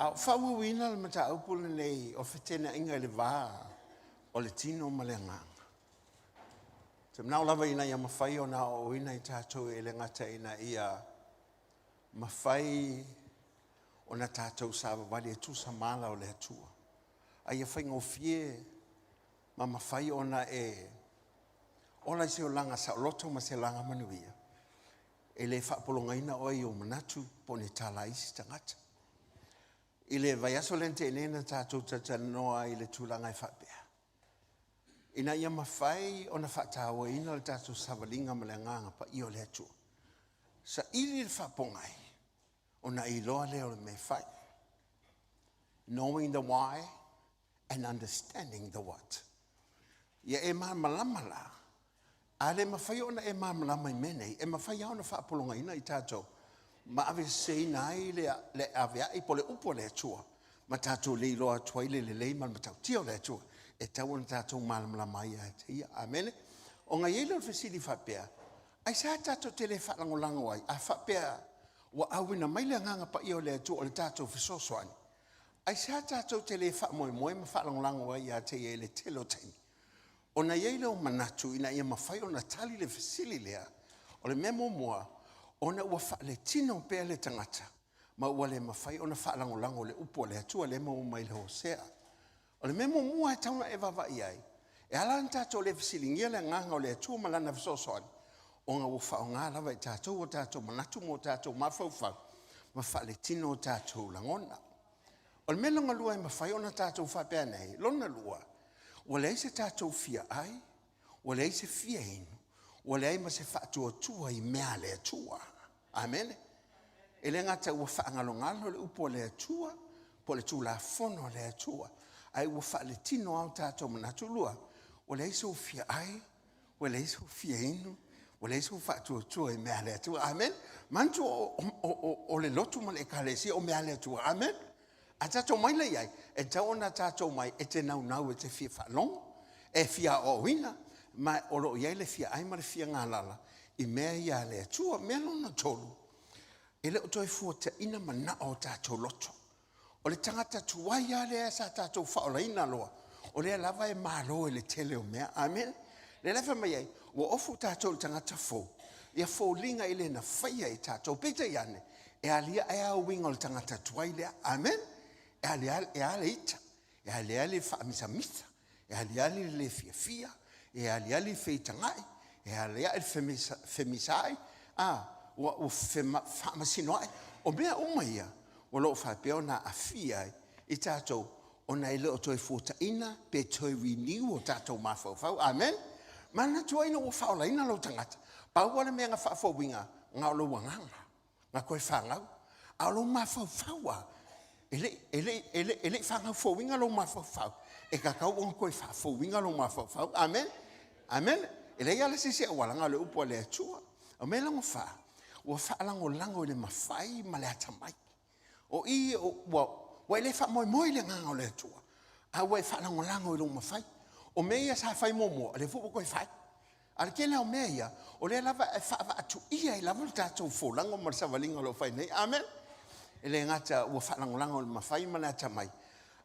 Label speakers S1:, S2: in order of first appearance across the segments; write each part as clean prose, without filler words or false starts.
S1: A o faaauauina le mataupu lenei o feteenaiga i le va o le tino ma le agaga. Ou te manao lava ina ia mafai ona aoaoina i tatou e le gata ina ia mafai ona tatou savavali e tusa ma ala o le Atua, a ia faigofie ma mafai ona e ola i se olaga saoloto ma se olaga manuia, e le faapologaina oe i ou manatu po o ni tala a isi tagata. I le vaiaso lea na tea nei na tatou talatalanoa ai i le tulaga e faapea, ina ia mafai ona faatauaina le tatou savaliga ma le Agaga Paia o le Atua, saili le faapogai ona e iloa lea o le mea e fai. Knowing the why and understanding the what. Ia e malamalama la, a le mafai ona e malamalama i mea nei, e mafai lava ona faapologaina i tatou ma aveseseina ai le, le aveai po o le upu a le Atua ma tatou le iloa atu ai le lelei ma le matautia o le Atua e tatau ona tatou malamalama ai ia te ia. Amene. Ona i ai lea o le fesili faapea, aisea tatou te le faalagolago ai a faapea ua auina mai le Agaga Paia o le Atua o le tatou fesoasoani, aisea tatou te le faamoemoe ma faalagolago ai ia te ia i le tele o taimi? Ona i ai lea o manatu ina ia mafai ona tali le fesili lea, o le mea muamua, ona ua faaletino pea le tagata ma ua le mafai ona faalagolago i le upu a le Atua lea e maua mai le Hosea. O le mea muamua e tatau ona e vaavaai i ai, e ala ona tatou le fesiligia le Agaga o le Atua ma Lana fesoasoani, ona ua faaaoga lava e tatou o tatou manatu ma o tatou mafaufau ma faaletino o tatou lagona. O le mea lona lua e mafai ona tatou faapea nei, lona lua, ua leai se tatou fia ai, ua leai se fia inu, ua leai ma se faatuatua i mea a le Atua. Amene. E le gata ua faagalogalo le upu a le Atua po o le Tulafono a le Atua, ae ua faaletino lava o tatou manatu. Lua, ua leai sou fia ai, ua leai sou fia inu, ua leai sou faatuatua i mea a le Atua. Amene. Manatua o le lotu ma le Ekalesia o mea a le Atua. Amene. A tatou omai la i ai, e tatau ona tatou omai e te naunau e te fia faalogo, e fia aoaoina, ma o lo o i ai le fia ai ma le fia galala i mea ia a le Atua. Mea lona tolu, e le o toe fuataina manao o tatou loto. O le tagata tuai lava lea sa tatou faaolaina loa, o lea lava e malo i le tele o mea. Amene. Lea la e fai mai ai, ua ofu tatou i le tagata fou, ia foliga e le na faia e tatou. Peitai ane, e aliae lava uiga o le tagata tuai lea. Amene. E aliae le ita, e aliali le faamisamisa, e aliali le le fiafia, e aliali le feitagai, e aliali le femisaai, a, ua faamasinoai. O mea uma ia o lo o faapea ona aafia ai i tatou ona e le o toe fuataina pe toe renew o tatou mafaufau. Amen. Manatua ina ua faaolaina lou tagata, pau lava le mea na faafouina, na o lou agaga na toe fanau. A o lou mafaufau lava, e le i fanau fouina lou mafaufau, e tatau ona toe faafouina lou mafaufau. Amen. Amen. E leai lava se isi auala, na o le upu a le Atua. O mea lona fa, ua faalagolago i le mafai ma le atamai. O i ua e le faamoemoe i le Agaga o le Atua, a ua e faalagolago i lou mafai. O mea ia sa fai muamua, o lea foi ua toe fai. A o le tele lava o mea ia, o lea lava e faavaatuia ai lava le tatou folauga ma le savaliga o lo o fai nei. Amen. E le gata ua faalagolago i le mafai ma le atamai,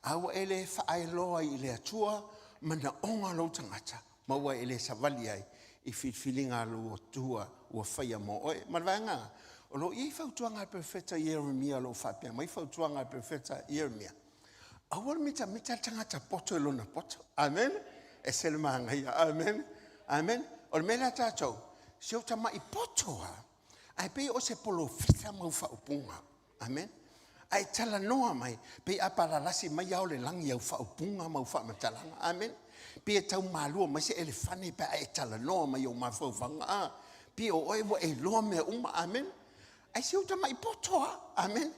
S1: a ua e le faaeloa i le Atua manaoga o lou tagata, ma ua e le savali ai i filifiliga a lou Atua ua faia mo oe. Ma le vaega lena, o lo o i ai fautuaga a le perofeta Ieremia o lo o faapea mai fautuaga a le perofeta Ieremia, aua le mitamita le tagata poto i lona poto. Amene. E se le manaia. Amene. Amene. O le mea lea tatou, si ou tamai poto lava, ae pei o se polofesa mau faaupuga. Amene. A e talanoa mai, pei a palalasi mai ao le lagi i au faaupuga ma au faamatalaga. Amene. Pei e tau malua mai se elefane pe a e talanoa mai i ou mafaufauga. A, pei o oe ua e iloa mea uma. Amene. Ai si ou tamai poto lava. Amene.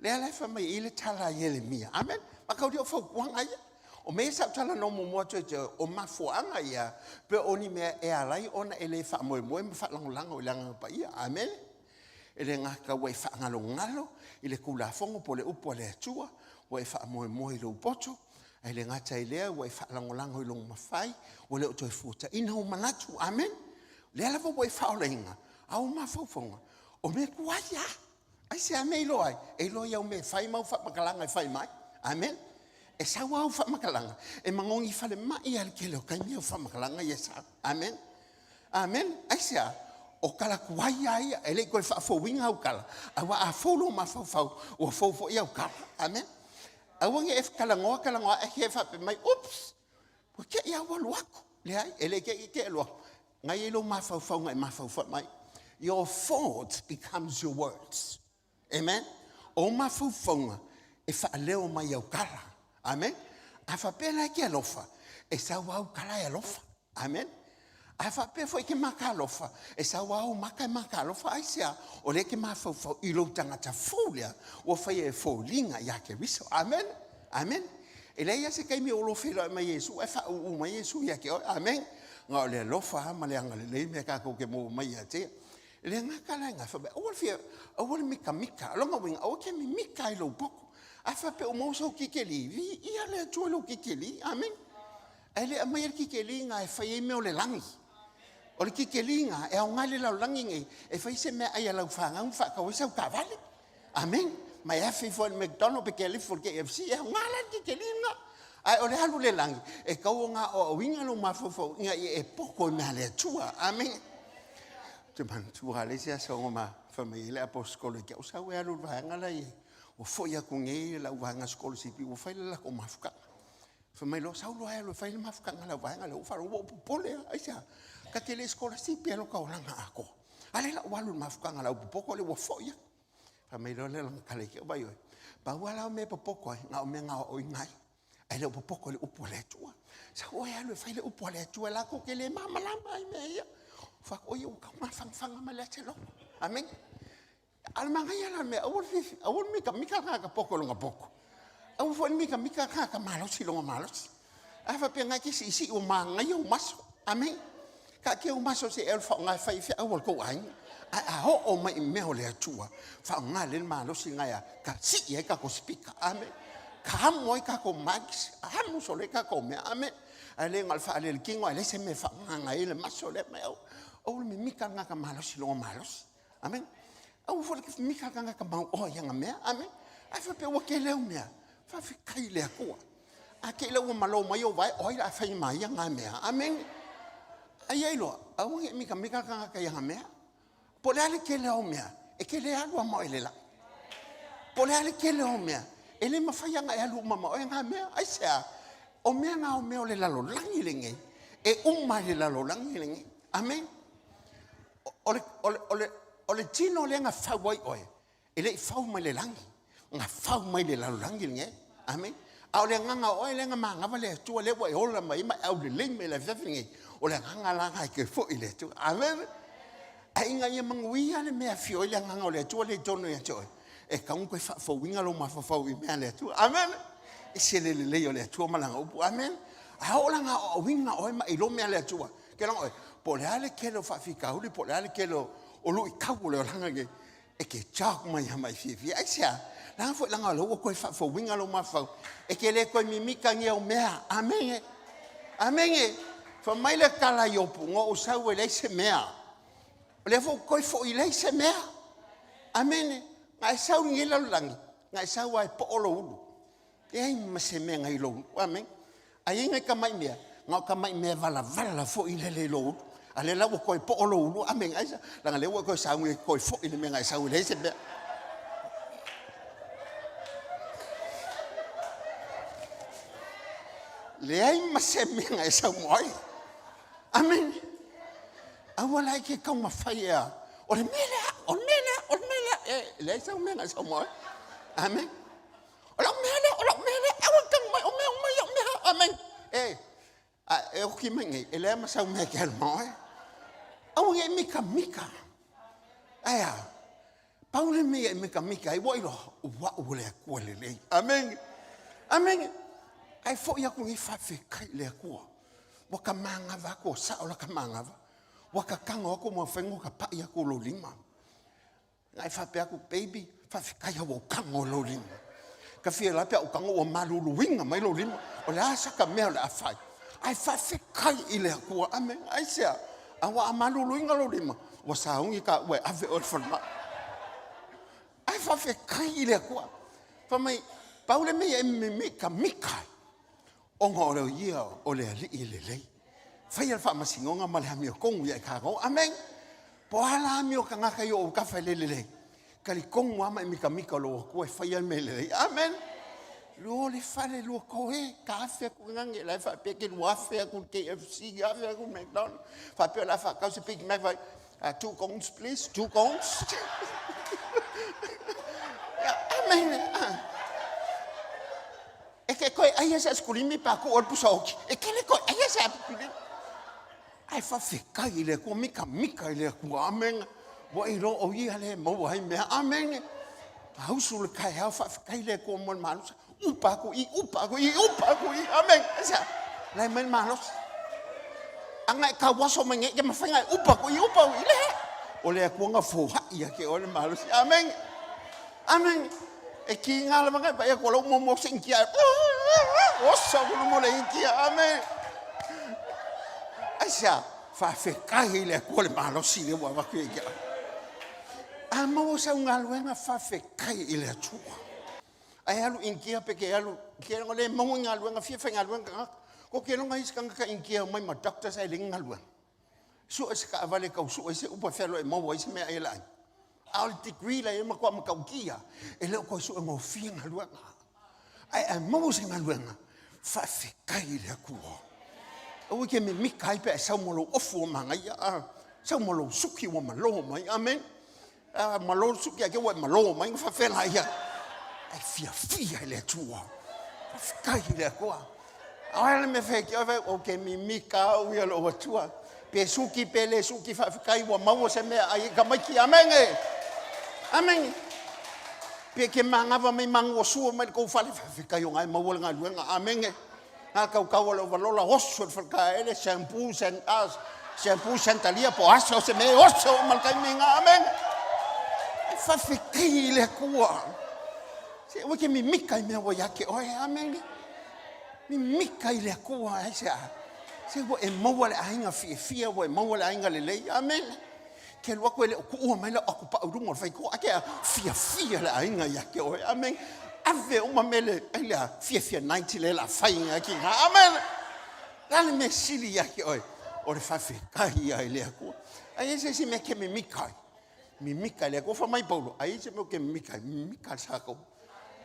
S1: Lea la e fai mai i le tala a Ieremia. Amene. Mataulia o fautuaga ia. O mea ia sa ou talanoa muamua atu ai te oe, o mafuaaga ia pe o ni mea e ala ai ona e le faamoemoe ma faalagolago i le Agaga Paia. Amene. E le gata ua e faagalogalo i le Tulafono po o le upu a le Atua, ua e faamoemoe i lou poto, ae le gata i lea ua e faalagolago i lou mafai, ua le o toe fuataina ou manatu. Amene. O lea lava ua e faaolaina, a o mafaufauga, o mea tuai lava. Aisea mea e iloa ai? E iloa i au mea e fai ma au faamatalaga e fai mai. Amen. E sau au faamatalaga, e magogi falemai lava le tele o taimi au faamatalaga ia e sau. Amen. Amen. Aisea? O tala tuai lava ia, e le i toe faafouina au tala, aua a fou lou mafaufau, ua fou foi au tala. Amen. Aua ne i e talanoa talanoa ae e faapea mai, oops, ua te i lava ua alu atu. Leai, e le te i te alu atu. Na i ai lou mafaufau na e mafaufau mai. Your thought becomes your words. Amen. O mafaufauga e faaleo mai au tala. Amen. A faapea la e te alofa, e sau au tala e alofa. Amen. A faapea foi e te makalofa, e sau au maka e makalofa. Aisea? O lea e te mafaufau i lou tagata fou lea ua faia e foliga ia Keriso. Amen. Amen. E leai lava se taimi o lou feiloai mai Iesu ae faauu mai Iesu ia te oe. Amen. Na o le alofa lava ma le agalelei mea tatou te maua mai ia te ia. E le gata la i gā, fai mai, aua le fia, aua le mikamika. O lona uiga, aua e te mimika i lou poto. A faapea ua maua sou kikeli, viia le Atua i lou kikeli. Amen. Ae le aumaia le kikeli gā e fai ai mea o le lagi. O le kikeli gā e aoga i le lalolagi nei e fai se meaai a lau fanau ma faatau ai sau taavale. Amen. Ma e afe ifo ai i le McDonald pe te alu ifo i le KFC, e aoga la le kikeli lena. Ae o le alu i le lagi, e tatau ona aoaoina lou mafaufau ina ia e poto i mea a le Atua. Amen. Ou te manatua lava le isi aso na ma fai mai ai le aposetolo ia te au, sau e alu i le vaega la i ua foi atu nei lau vaega sikolasipi ua fai le latou mafutaga. Fai mai loa, sau loa e alu e fai le mafutaga a lau vaega lea. Ua faalogo ua ou popole lava. Aisea? Ta te le sikolasipi lava lota olaga atoa. A lea la ua alu i le mafutaga a le au popoto lea ua foi atu. Fai mai loa lea o lana tala ia te au, vaai oe, pau lava la o mea e popoto ai, na o mea na aoaoina ai. Ae le o popoto i le upu a le Atua. Sau oe e alu e fai le upu a le Atua, latou te le malamalama i mea ia. Fai atu, oi, ua tau mafanafana ma le aselogo. Amene. A o le manaia la o le mea, aua le fiafia, aua le mikamika le tagata poto i lona poto. Aua foi le mikamika le tagata malosi i lona malosi. A faapea na e te siisii ua manaia ou maso. Amene. Taatia ou maso se i e alu faaaoga e fai ai feau a le tou aiga. Ae a oo mai i mea o le Atua, faaaoga lelei le malosi lena ia ka sii ai tatou speaker. Amene. Ka amo ai tatou mics, amo solo ai tatou mea. Amene. Ae le na o le faalele tino ae leai se mea e faaaoga ai le maso lea mai au. Aua le mimika le tagata malosi i lona malosi. Amene. Aua foi le mimika le tagata mauoa i ana mea. Amene. Ae faapea ua tele au mea. Faafetai i le Atua. A te i la ua malo mai ou vae, o ai la a fai ma ia ngā mea. Amene. Ai ai loa, aua ne i mikamika le tagata i ana mea. Po o le a le tele o au mea, e te le alu lava ma oe i le lagi. Po o le a le tele o au mea, e le mafai lava ona e alu uma ma oe ngā mea. Aisea? O mea na o mea o le lalolagi lenei, e uma i le lalolagi lenei. Amene. O le, o le, o le, o le tino lea na fau ai oe, e le i fau mai le lagi, na fau mai le lalolagi lenei. Amene. A o le agaga o oe lea na manava le Atua, lea ua e ola mai ai ma e aulelei mai i le afiafi lenei, o le agaga la lena e toe foi i le Atua. Amene. Ae ina ia manuia le mea e afio ai le agaga o le Atua lea i totonu ia te oe, e tatau ona toe faafouina lou mafaufau i mea a le Atua. Amene. E ese le lelei o le Atua ma lana upu. Amene. A oo la ina aoaoina oe ma e iloa mea a le Atua, ke laga oe, po o le a le tele o faafitauli, po o le a le tele o luitau o le olaga lenei, e te jog mai lava ma e fiafia. Aisea? Leaga foi leaga o lea ua toe faafouina lou mafaufau, e te le toe mimita ni au mea. Amene. Amene. Fai mai le tala a Iopu, na ou sau e leai se mea. O lea foi ua toe foi leai se mea. Amene. Na e sau i lenei lalolagi, na e sau lava e poo lou ulu. Leai ma se mea na i lou ulu. Amene. A i ai nai tamai mea, na o tamai mea valavala foi lele i lou ulu. A lea la ua toe poo lou ulu, amene. Aisea? Leaga lea ua e toe sauni e toe foi le mea na e sau e leai se mea. Leai ma se mea na e sau mo ai. Amene. Aua la e te taumafai ea, o le mea lea, o le mea lea, o le mea lea. E leai sau mea na e sau mo ai. Amene. O lau mea lea, o lau mea lea, aua e tago mai, o mea uma ia o mea, amene. E, a e oki mai nei, e leai ma sau mea e te alu ma oe. Aua ne i mikamika. Ae a? Pau le mea e mikamika ai, ua iloa, o au o le Atua lelei. Amene. Amene. Ae foi aku nei faafetai i le Atua. Ua ka manava aku, o sao la ka manava. Ua ka tago aku ma mafai ona ka pai aku o lou lima. Na e faapea atu, baby, faafetai ua ou tago i lou lima. Ka fia la pe a ou tago ua maluluina mai lou lima. O le a saka mea o le a fai? Ae faafetai i le Atua. Amene. Aisea? Aua a maluluina lou lima, ua sauni taua e ave oe i le falemai. Ae faafetai i le Atua. Fai mai, pau le mea ia e mimikamika ai, ona o le ia o le Alii lelei. Faia le faamasinoga ma le amiotonu ia i tatou. Amene. Po o a la amio a tagata i ou autafa e le lelei, talitonu lava ma e mitamita o lou Atua e faia mea lelei. Amene. Lua o le fale, lua toe, ta afe atu nane, la e faapea e te lua afe atu i le KFC, afe atu i le McDonald, faapea o le a faatau se Big Mac, fai, two cones please, two cones. Amene. E te toe aia se asikulimi pa tuu le pusa oti. E te le toe aia se asikulimi. Ae faafetai i le Atua, mitamita i le Atua. Amene. Ua e iloa o Ia lea e maua ai mea. Amene. A usu le taeao, faafetai i le Atua mo le malosi. Upa atu i, upa atu i, upa atu i. Amene. Aisea? La e mai le malosi. Ana e tauaso mai nei, e mafai ona e upa atu i, upa atu i. Le. O le Atua na foai ia te oe le malosi. Amene. Amene. E kiga lava na e vaai atu o lau muamua se Initia. Oso atu i luma o le Initia. Amene. Aisea? Faafetai i le Atua le malosi lea ua avatu ia te oe. A maua sau galuega, faafetai i le Atua. Ae alu Initia pe te alu, ke le maua ni galuega, fia faigaluega tagata. Ko te iloga isi tagata Initia e omai ma doctors ae leai ni galuega. Sue se taavale e tau sue ai se upu e fealuai e maua ai se meaai a le aiga. A o le degree la e i ai e matua matautia, e le o toe sue gofie galuega. Ae a maua se galuega, faafetai i le Atua. Aua e te mimita ai pe a e sau ma lou ofu ua manaia, a sau ma lou suki ua malo mai. Amen. A malo le suki ae te i ua e malo mai ona faapefea laia. Ae fiafia i le Atua. Faafetai i le Atua. A o le a le mea e fai ai te oe, ou te mimita au ia lou Atua. Pe suki pe le suki, faafetai ua maua se mea ai e tamaiti. Amene. Amene. Pe ke manava mai manu o sua mai le tou fale, faafetai o na e maua le galuega. Amene. Ngā kaukau o le ovalola, oso le faletaele, shampoo, san, ah, shampoo santalia po aso se mea e oso uma le taimi ngā. Amene. E faafetai i le Atua. Se ua ke mimika i mea ua ia te oe. Amene. Mimika i le Atua, aisea? Se ua e maua le aiga fiafia, ua e maua le aiga lelei. Amene. Ke alu atu e le o tuua mai lau atopau i luga o le faitoa, ae ke a fiafia le aiga ia te oe. Amene. Ave uma mea le, ai le a fiafia night le la fai ia ki ngā. Amene. Le a le mea sili ia te oe? O le faafetai ia i le Atua. Ai e se isi mea ke mimika ai. Mimika i le Atua. Fai mai Paulo, ai se mea ke mimika ai, mimika le sa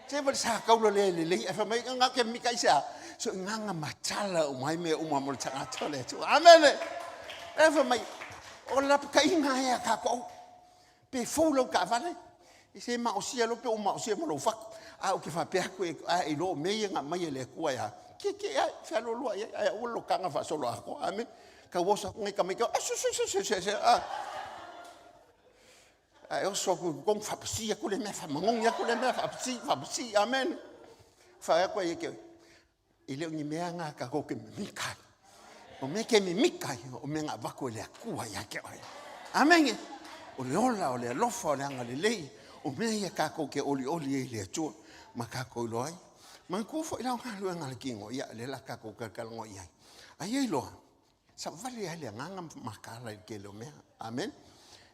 S1: Se ma le sa kaula lea e lelei, ae fai mai, ngā ke mimika i se a? So i ngā matala o mai mea uma mo le tagata o le Atua. Amene! E fai mai, o le lapataiga ea kākou, pe fou lau taavale, i se maosia lo pe o maosia ma lou fatu. A o ke faapea atu e, a i lo mea ia ngā mai e le Atua e a, ke ke ai, fealoaloa i ai, ai aua lo tanga faasolo atoa. Amen. Kau oso atu ngai tamaiti, a se se se se se se, a. Ae oso atu i totonu, faapasi atu le mea, faamanogi atu le mea, faapasi, faapasi, amen. Fai atu ai e ke, e le o ni mea ngā kākou ke mimika ai. O mea ke mimika ai, o mea ngā avatu e le Atua ia te oe. Amen. O le ola, o le alofa, o le agalelei, o mea ia kākou ke olioli ai i le Atua, ma kākou iloa ai. Manatua foi la o galuega a le kino, ia, lea la kākou talatalanoa i ai. Aia iloa, Savali ai le agaga ma makaala i le tele o mea. Amen.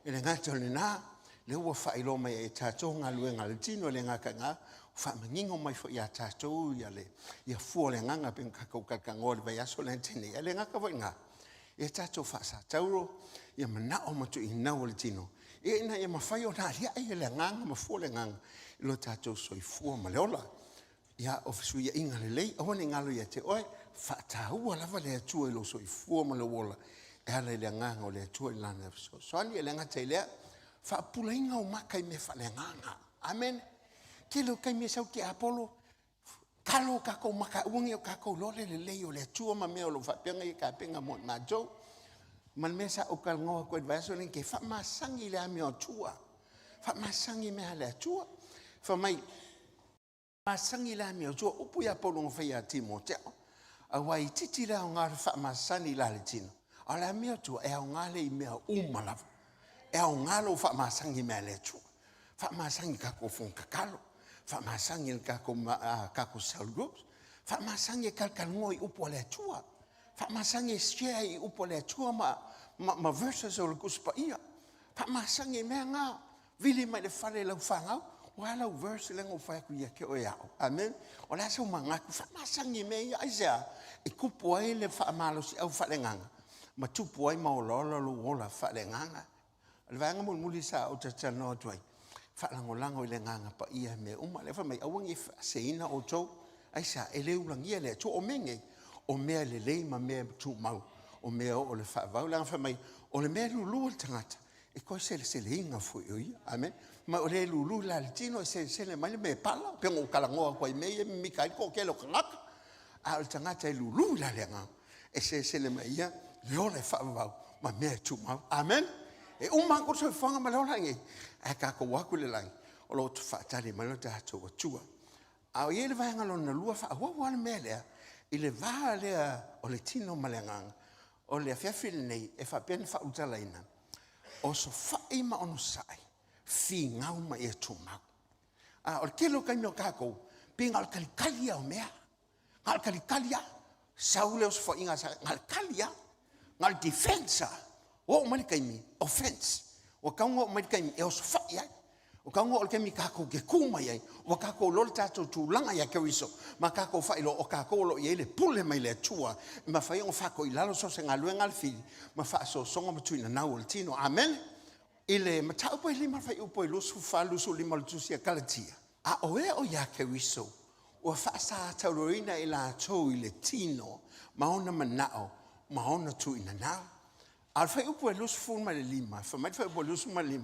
S1: E le gata o lena, lea ua faailoa mai ai e tatou galuega a le tino e le gata i lena, ua faamanino mai foi ia tatou ia le ia fua o le agaga pei ona tatou talatalanoa i le vaiaso lea na tea nei. Ae le gata foi i lena, ia tatou faasatauro ia manao ma tuuinau o le tino, ia ina ia mafai ona aliae le agaga ma fua o le agaga i lo tatou soifua ma le ola. Ia, o fesuiaiga lelei, aua ne i galo ia te oe, faataua lava le Atua i lou soifua ma lou ola, e ala i le agaga o le Atua i Lana fesoasoani. E le gata i lea, faapupulaina ou maka i mea faaleagaga. Amene. Tele o taimi e sau tiapolo, talo o tatou maka, aua ne i o tatou iloa le lelei o le Atua ma mea o lo o faapea ona ia tapena mo i matou. Ma le mea sa ou talanoa atu ai i le vaiaso lenei, faamasani i le amio Atua. Faamasani i mea a le Atua. Fai mai, Masani le amiotua, upu ia Paulo na fai ia Timoteo, aua e itiiti le aoga o le faamasani i la le tino, a o le amiotua e aoga lea i mea uma lava. E aoga lou faamasani i mea a le Atua. Faamasani i tatou fono tatalo, faamasani i le tatou, tatou cell groups, faamasani e talatalanoa i upu a le Atua, faamasani e share i upu a le Atua ma, ma, ma verses o le Tusi Paia. Faamasani i mea na. Vili mai le fale i lau fanau, O a lau verse lea na ou fai atu ia te oe au? Amen. O le a sou manatu? Faamasani i mea ia. Aisea? E tupu ai le faamalosiau faaleagaga ma tupu ai ma olaola lou ola faaleagaga. O le vaega mulimuli sa ou talatalanoa atu ai, faalagolago i le Agaga Paia i mea uma. Lea fai mai, aua ne i faaseseina outou. Aisea? E le ulagia e le Atua. O mea nei, o mea lelei ma mea tumau, o mea oo i le faavavau. Leaga fai mai, o le mea e lulu e le tagata, e toe seleseleina foi e ia. Amene. Ma o le lulu la le tino e selesele mai le mea e pala, pei ona ou talanoa atu ai i mea ia e mimita ai le toatele o tagata. A o le tagata e lulu la le agaga, e selesele mai ia le ola e faavavau ma mea e tumau. Amene. E uma atu le soifuaga ma le ola lenei, ae tatou o atu i le lagi, o lo o faatali mai lo tatou Atua. A o i ai le vaega lona lua, faaauau lava le mea lea, i le va lea o le tino ma le agaga, o le afiafi lenei e faapea ona faaulutalaina, osofai ma onosai, finau ma ia tumau. A o le tele o taimi o tatou, pei na o le talitali lava o mea, na o le talitali lava, sau le osofaiga, na o le tali lava, na o le defense lava. Ua oo mai le taimi, offense. Ua tatau ona oo mai le taimi e osofai ai. Ua tatau ona oo i le taimi tatou te tu mai ai, ua tatou iloa le tatou tulaga ia Keriso, ma tatou faailoa o tatou o lo o i ai le pule mai le Atua e mafai ona faatoilalo so o se galuega a le fili ma faasosoga ma tuinanau o le tino. Amene. I le mataupu e 5 fuaiupu e 24, 25 o le Tusi a Kalatia, a o e o ia Keriso ua faasatauroina i latou i le tino ma ona manao ma ona tuinanau. A o le fuaiupu e 25, fai mai le fuaiupu e 25,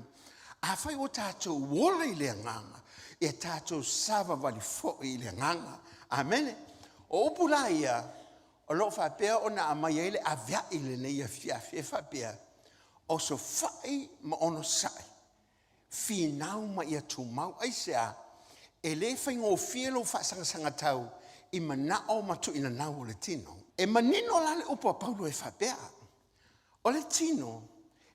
S1: afai ua tatou ola i le agaga, ia tatou savavali foi i le agaga. Amene. O upu la ia, o lo o faapea ona aumai ai le aveai i lenei afiafi e faapea, osofai ma onosai, finau ma ia tumau. Aisea? E le faigofie lou faasagasagatau i manao ma tuuinanau o le tino. E manino la le upu a Paulo e faapea, o le tino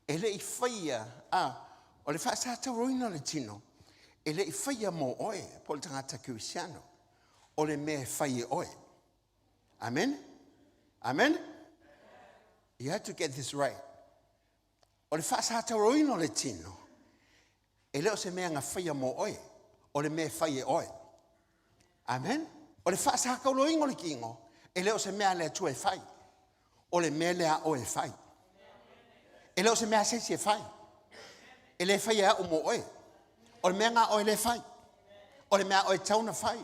S1: e le i faia, a, o le faasatauroina o le tino, e le i faia mo oe po o le tagata kerisiano, o le mea e fai e oe. Amene? Amene? You have to get this right. O le faasatauroina o le tino, e le o se mea na faia mo oe, o le mea e fai e oe. Amen. O le faasatauroina o le tino, e le o se mea a le Atua e fai, o le mea lea a oe e fai. E le o se mea a se isi e fai. E le faia e au mo oe. O le mea na oe lea e fai. O le mea a oe e tatau ona fai.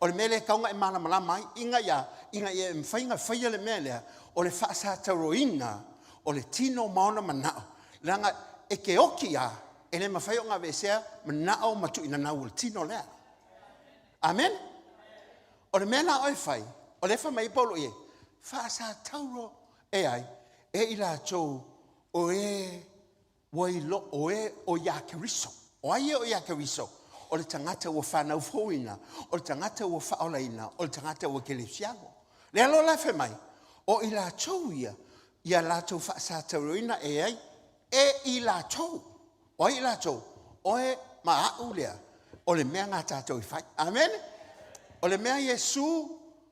S1: O le mea lea e tatau ona e malamalama ai, ina ia, ina ia e mafai ona faia le mea lea, o le faasatauroina o le tino ma ona manao, leaga e te oti lava, e le mafai ona aveesea manao ma tuuinanau o le tino lea. Amene? O le mea la oe fai, o lea e fai mai ai Paulo i ai, faasatauro e ai e i latou o e ua ilo, o e o iā Keriso. O ai e o iā Keriso? O le tagata ua fanau fouina, o le tagata ua faaolaina, o le tagata ua kerisiano. Lea loa la e fai mai, o i latou ia, ia latou faasatauroina e ai e i latou. O ai i latou? Oe ma a'u lea, o le mea na tatou i fai. Amene? O le mea Iesu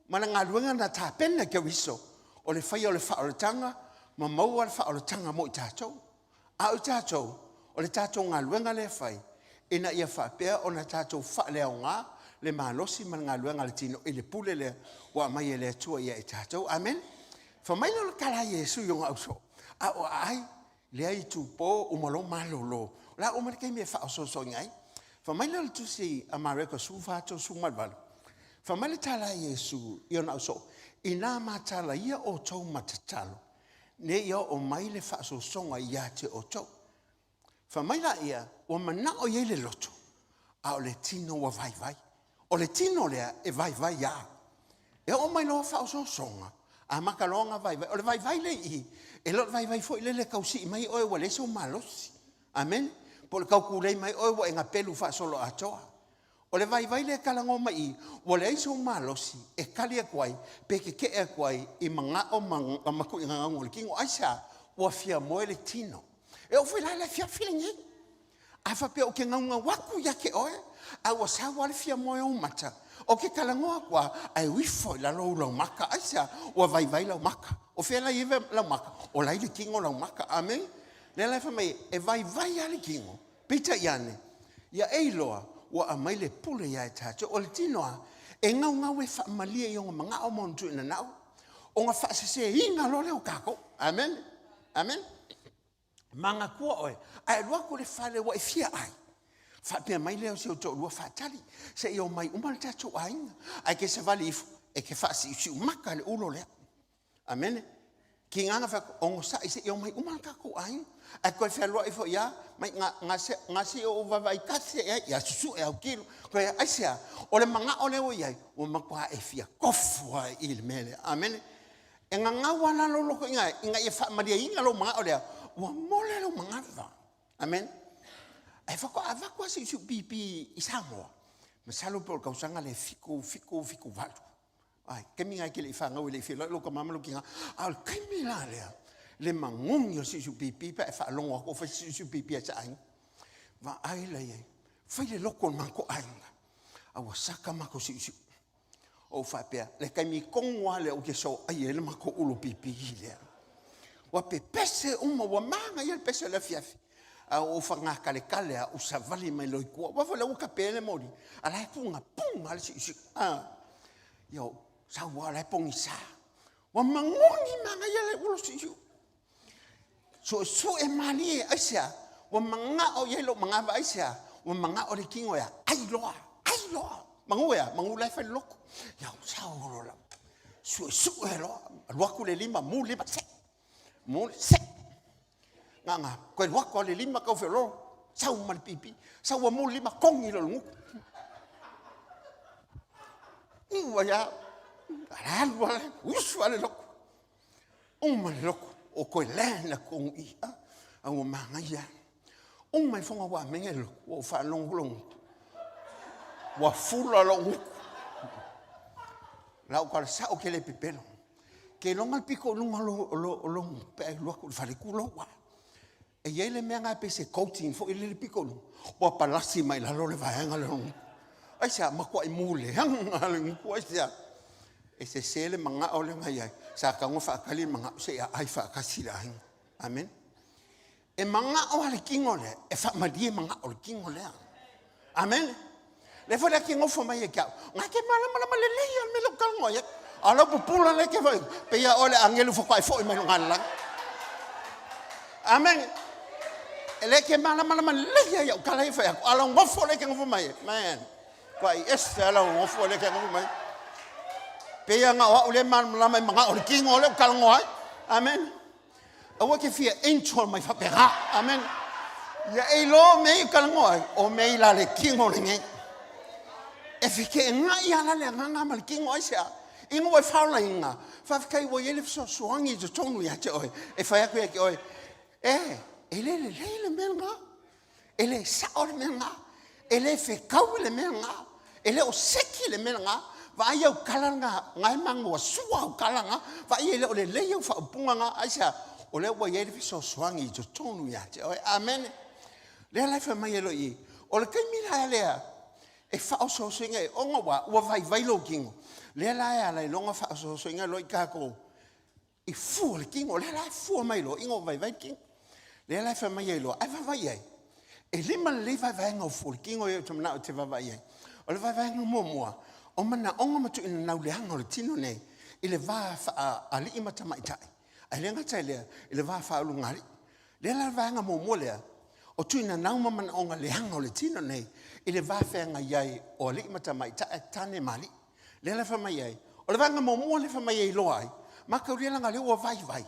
S1: ma le galuega na tapena e Keriso, o le faia o le faaolataga ma maua le faaolataga mo i tatou. A o i tatou, o le tatou galuega lea e fai, ina ia faapea ona tatou faaleaoga le malosi ma le galuega a le tino i le pule lea ua aumai e le Atua ia i tatou. Amene? Fai mai lea o le tala a Iesu i ona ausoo, a o aai lea itupo uma loa malolo. O le a uma le taimi e faaosoosoina ai. Fai mai lea o le tusi a Mareko 14, 38, fai mai le tala a Iesu i ona ausoo, Inā matala ia outou ma tatalo, ne i oo mai le faaosoosoga ia te outou. Fai mai laia, ua manao i ai le loto, a o le tino ua vaivai. O le tino lea e vaivai lava. E oo mai loa faaosoosoga, amata loa ona vaivai. O le vaivai lea i i, e le o le vaivai foi lele e tau sii mai oe ua leai sou malosi. Amene? Po o le tau tulei mai oe ua e gapelu faasoloatoa. O le vaivai lea e talanoa mai i i, ua leai sou malosi e tali atu ai pe tetee atu ai i manao ma matuigagauga o le tino. Aisea? Ua fia moe le tino. E oo foi la i le afiafi lenei, a faapea ou te naunau atu ia te oe, a ua sau lava le fia moe o ou mata, ou te talanoa atu lava, ae o ifo i lalo ou laumaka. Aisea? Ua vaivai lau maka. O fea la e i ai lau maka? O la e i le tino lau maka. Amene? Lea la e fai mai ai, e vaivai lava le tino, Peitai ane, ia e iloa, ua aumai le pule ia i tatou. O le tino lava, e gaugau e faamalie i ona manao ma ona tuuinanau, ona faaseseina loa lea o tatou. Amene. Amene. Manatua oe, a e alu atu i le fale ua e fia ai, faapea mai lea o si ou toalua, faatali, se i omai uma le tatou aiga. Ae e te savali ifo, e te faasiusiumata i le ulo lea. Amene. Tiga na fai atu, onosai se i omai uma le tatou aiga. Ae toe fealuai foi lava, mai na se i ou vaavaai tasi i ai, ia susue autilo. Toe aisea? O le manao lea ua i ai, ua matua e fia tofu lava i le mea lea. Amene. E gagau lava la lou loto ina, ina ia faamalieina lou manao lea, ua mole lou manava. Amene. Ae faatoa avatu lava si pipi i Samoa, masalo po o le tausaga lea 7, 7, 7, 8. Ai, taimi na e te le i fanau e le i feiloai lou tama ma lou tina. A o le taimi la lea, le magogi o le siusiu pipi pe a e faalogo atu o fai se siusiu pipi a se aiga. Vaai la i ai, fai le loto o le matou aiga, a ua saka matou siusiu. Ou faapea, le taimi tonu lava lea ou te soaia ai le matou ulo pipi lea. Ua pepese uma, ua manaia le pese o le afiafi. A ua ou fagataletale lava, ou savali mai loa i tua. Aua foi o lea ua tape le moli, a o la e pugapuga lava le siusiu. Ia, sau lava o la e pogisa. Ua magogi manaia le ulo siusiu. Suesue malie, aisea? Ua manao i ai lou manava, aisea? Ua manao le tino e ai loa, ai loa. Manu e a? Manu la e fai le loto. Ia, sau loa la. Suesue loa, alu atu le lima, mu le lima, se. Mu, se. Na, na, toe alu atu lava le lima tau feololo, sau ma le pipi, sau ua mu le lima, kogi loa le gutu. Ua ia, alu lava, usu lava le loto. Uma le loto, o toe land atu tonu i i, a ua manaia lava. Uma ifoga ua amene le loto, ua ou faalogo lou gutu, ua fula lou gutu. Lau tala sao ou te le pepelo. Keiloga le pito i luga o lou gutu pe a e alu atu i le fale, tulou lava. E i ai le mea lena pei se coating foi lele pito i luga, ua palasi mai lalo le vaega lea o le gutu. Aisea? Matuai mu leaga le gutu, aisea? E sese le manao lea na i ai, sa tatau ona faatali le manao se i aai faatasi le aiga. Amene. E manao lava le tino lea, e faamalie manao o le tino lea. Amene. Lea foi la e te nofo mai ia te au, na te malamalama lelei lava le mea lea ou talanoa i ai. A o lau pupula lea e te fai, pei lava oe le agelu faatoa e foi mai luga le lagi. Amene. E le te malamalama lelei lava i au tala ia e fai atu, a o lau nofo lea e te nofo mai ai, man, matua ese lava lau nofo lea e te nofo mai. Pei lava na o au lea e malamalama i manao o le tino lea ou talanoa ai. Amene. Aua te fia intro mai faapena. Amen. Ia e iloa mea i talanoa ai, o mea i la le tino lenei. E feteenai lava la le agaga ma le tino aisea? Ina ua e faolaina, faafetai ua i ai le fesoasoani i totonu ia te oe, e fai atu ia te oe, e, e le lelei le mea lena. E le sao le mea lena. E le fetaui le mea lena. E le o seki le mea lena. Vaai au tala na, na e manuasua au tala na. Vaai e le o lelei au faaupuga na. Aisea? O lea ua i ai le fesoasoani i totonu ia te oe. Amene. Lea la e fai mai ai loa i i, o le taimi la lea e faaosoosoina ai, ona ua, ua vaivai lou tino. Lea la e ala ai loa ona faaosoosoina loa i tatou i fua le tino, o lea la e fua mai loa ina ua vaivai le tino. Lea la e fai mai ai loa, ae vaavaai i ai, e lima lelei vaevaega o fua o le tino ia ou te manao e te vaavaai i ai. O le vaevaega muamua, o manaoga ma tuuina leaga o le tino nei i le va faa-alii ma tamaitai, ae le gata i lea, i le va faaulugalii. Lea la le vaega muamua lea, o tuuinanau ma manaoga leaga o le tino nei i le va feagai ai o alii ma tamaitai, tane ma alii. Lea la e fai mai ai, o le vaega muamua lea e fai mai ai loa ai, mataulia leaga o lea ua vaivai,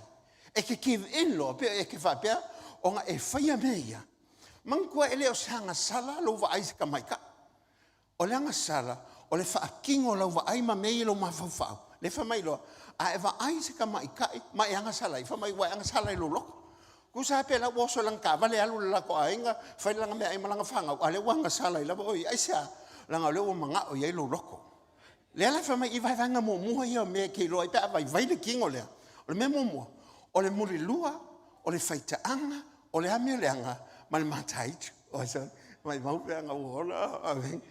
S1: e te give in loa, pe e te faapea, ona e faia mea ia, manatua e le o se agasala lou vaai i se tamaitai. O le agasala, o le faatino o lau vaai ma mea ia i lou mafaufau, lea e fai mai loa, a e vaai i se tamaitai ma e agasala ai, fai mai ua e agasala i lou loto. Tusa lava pe la ua oso i lana taavale alu i le latou aiga, fai lana meaai ma lana fanau, a o lea ua agasala ai lava oe ia. Aisea? Leaga o lea ua manao i ai lou loto. Lea la e fai mai i vaevaega muamua ia o mea e te iloa ai pe a vaivai le tino lea. O le mea muamua, o le mulilua, o le faitaaga, o le amio leaga ma le mataitu. Oi sorry, maimau pe ana ua ola. Amen.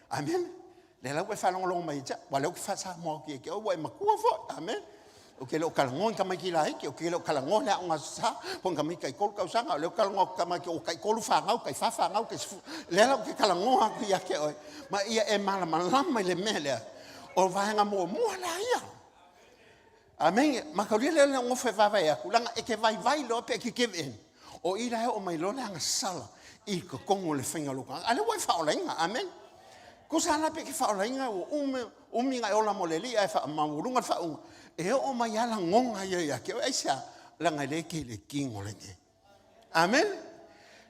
S1: Amen. Lea la ua e faalogologo mai ia te au, aua o lea ou te faa-Samoa atu ia te oe, ua e matua foi. Amen. Ou te le o talanoa i tamaiti laiti, ou te le o talanoa i le aoga Aso Sa, po o ni tamaiti taitolu tausaga, o lea ou te talanoa atu i tamaiti ua taitolu fanau, taifa fanau, taisefulu, lea la ou te talanoa atu ia te oe, ma ia e malamalama i le mea lea, o vaega muamua la ia. Amene. Mataulia lea o le nofo e vaavaai atu, leaga e te vaivai loa pe e te give in. O i la e oo mai loa le agasala i totonu o le faiga o lou tagata. A o lea ua e faaolaina. Amene. Tusa lava la pe e te faaolaina ua umi, umi ona e ola mo le Alii ae faamaualuga le faauuga, e oo mai lava lagona ia ia te oe. Aisea? Leaga e le te i le tino lenei. Amene.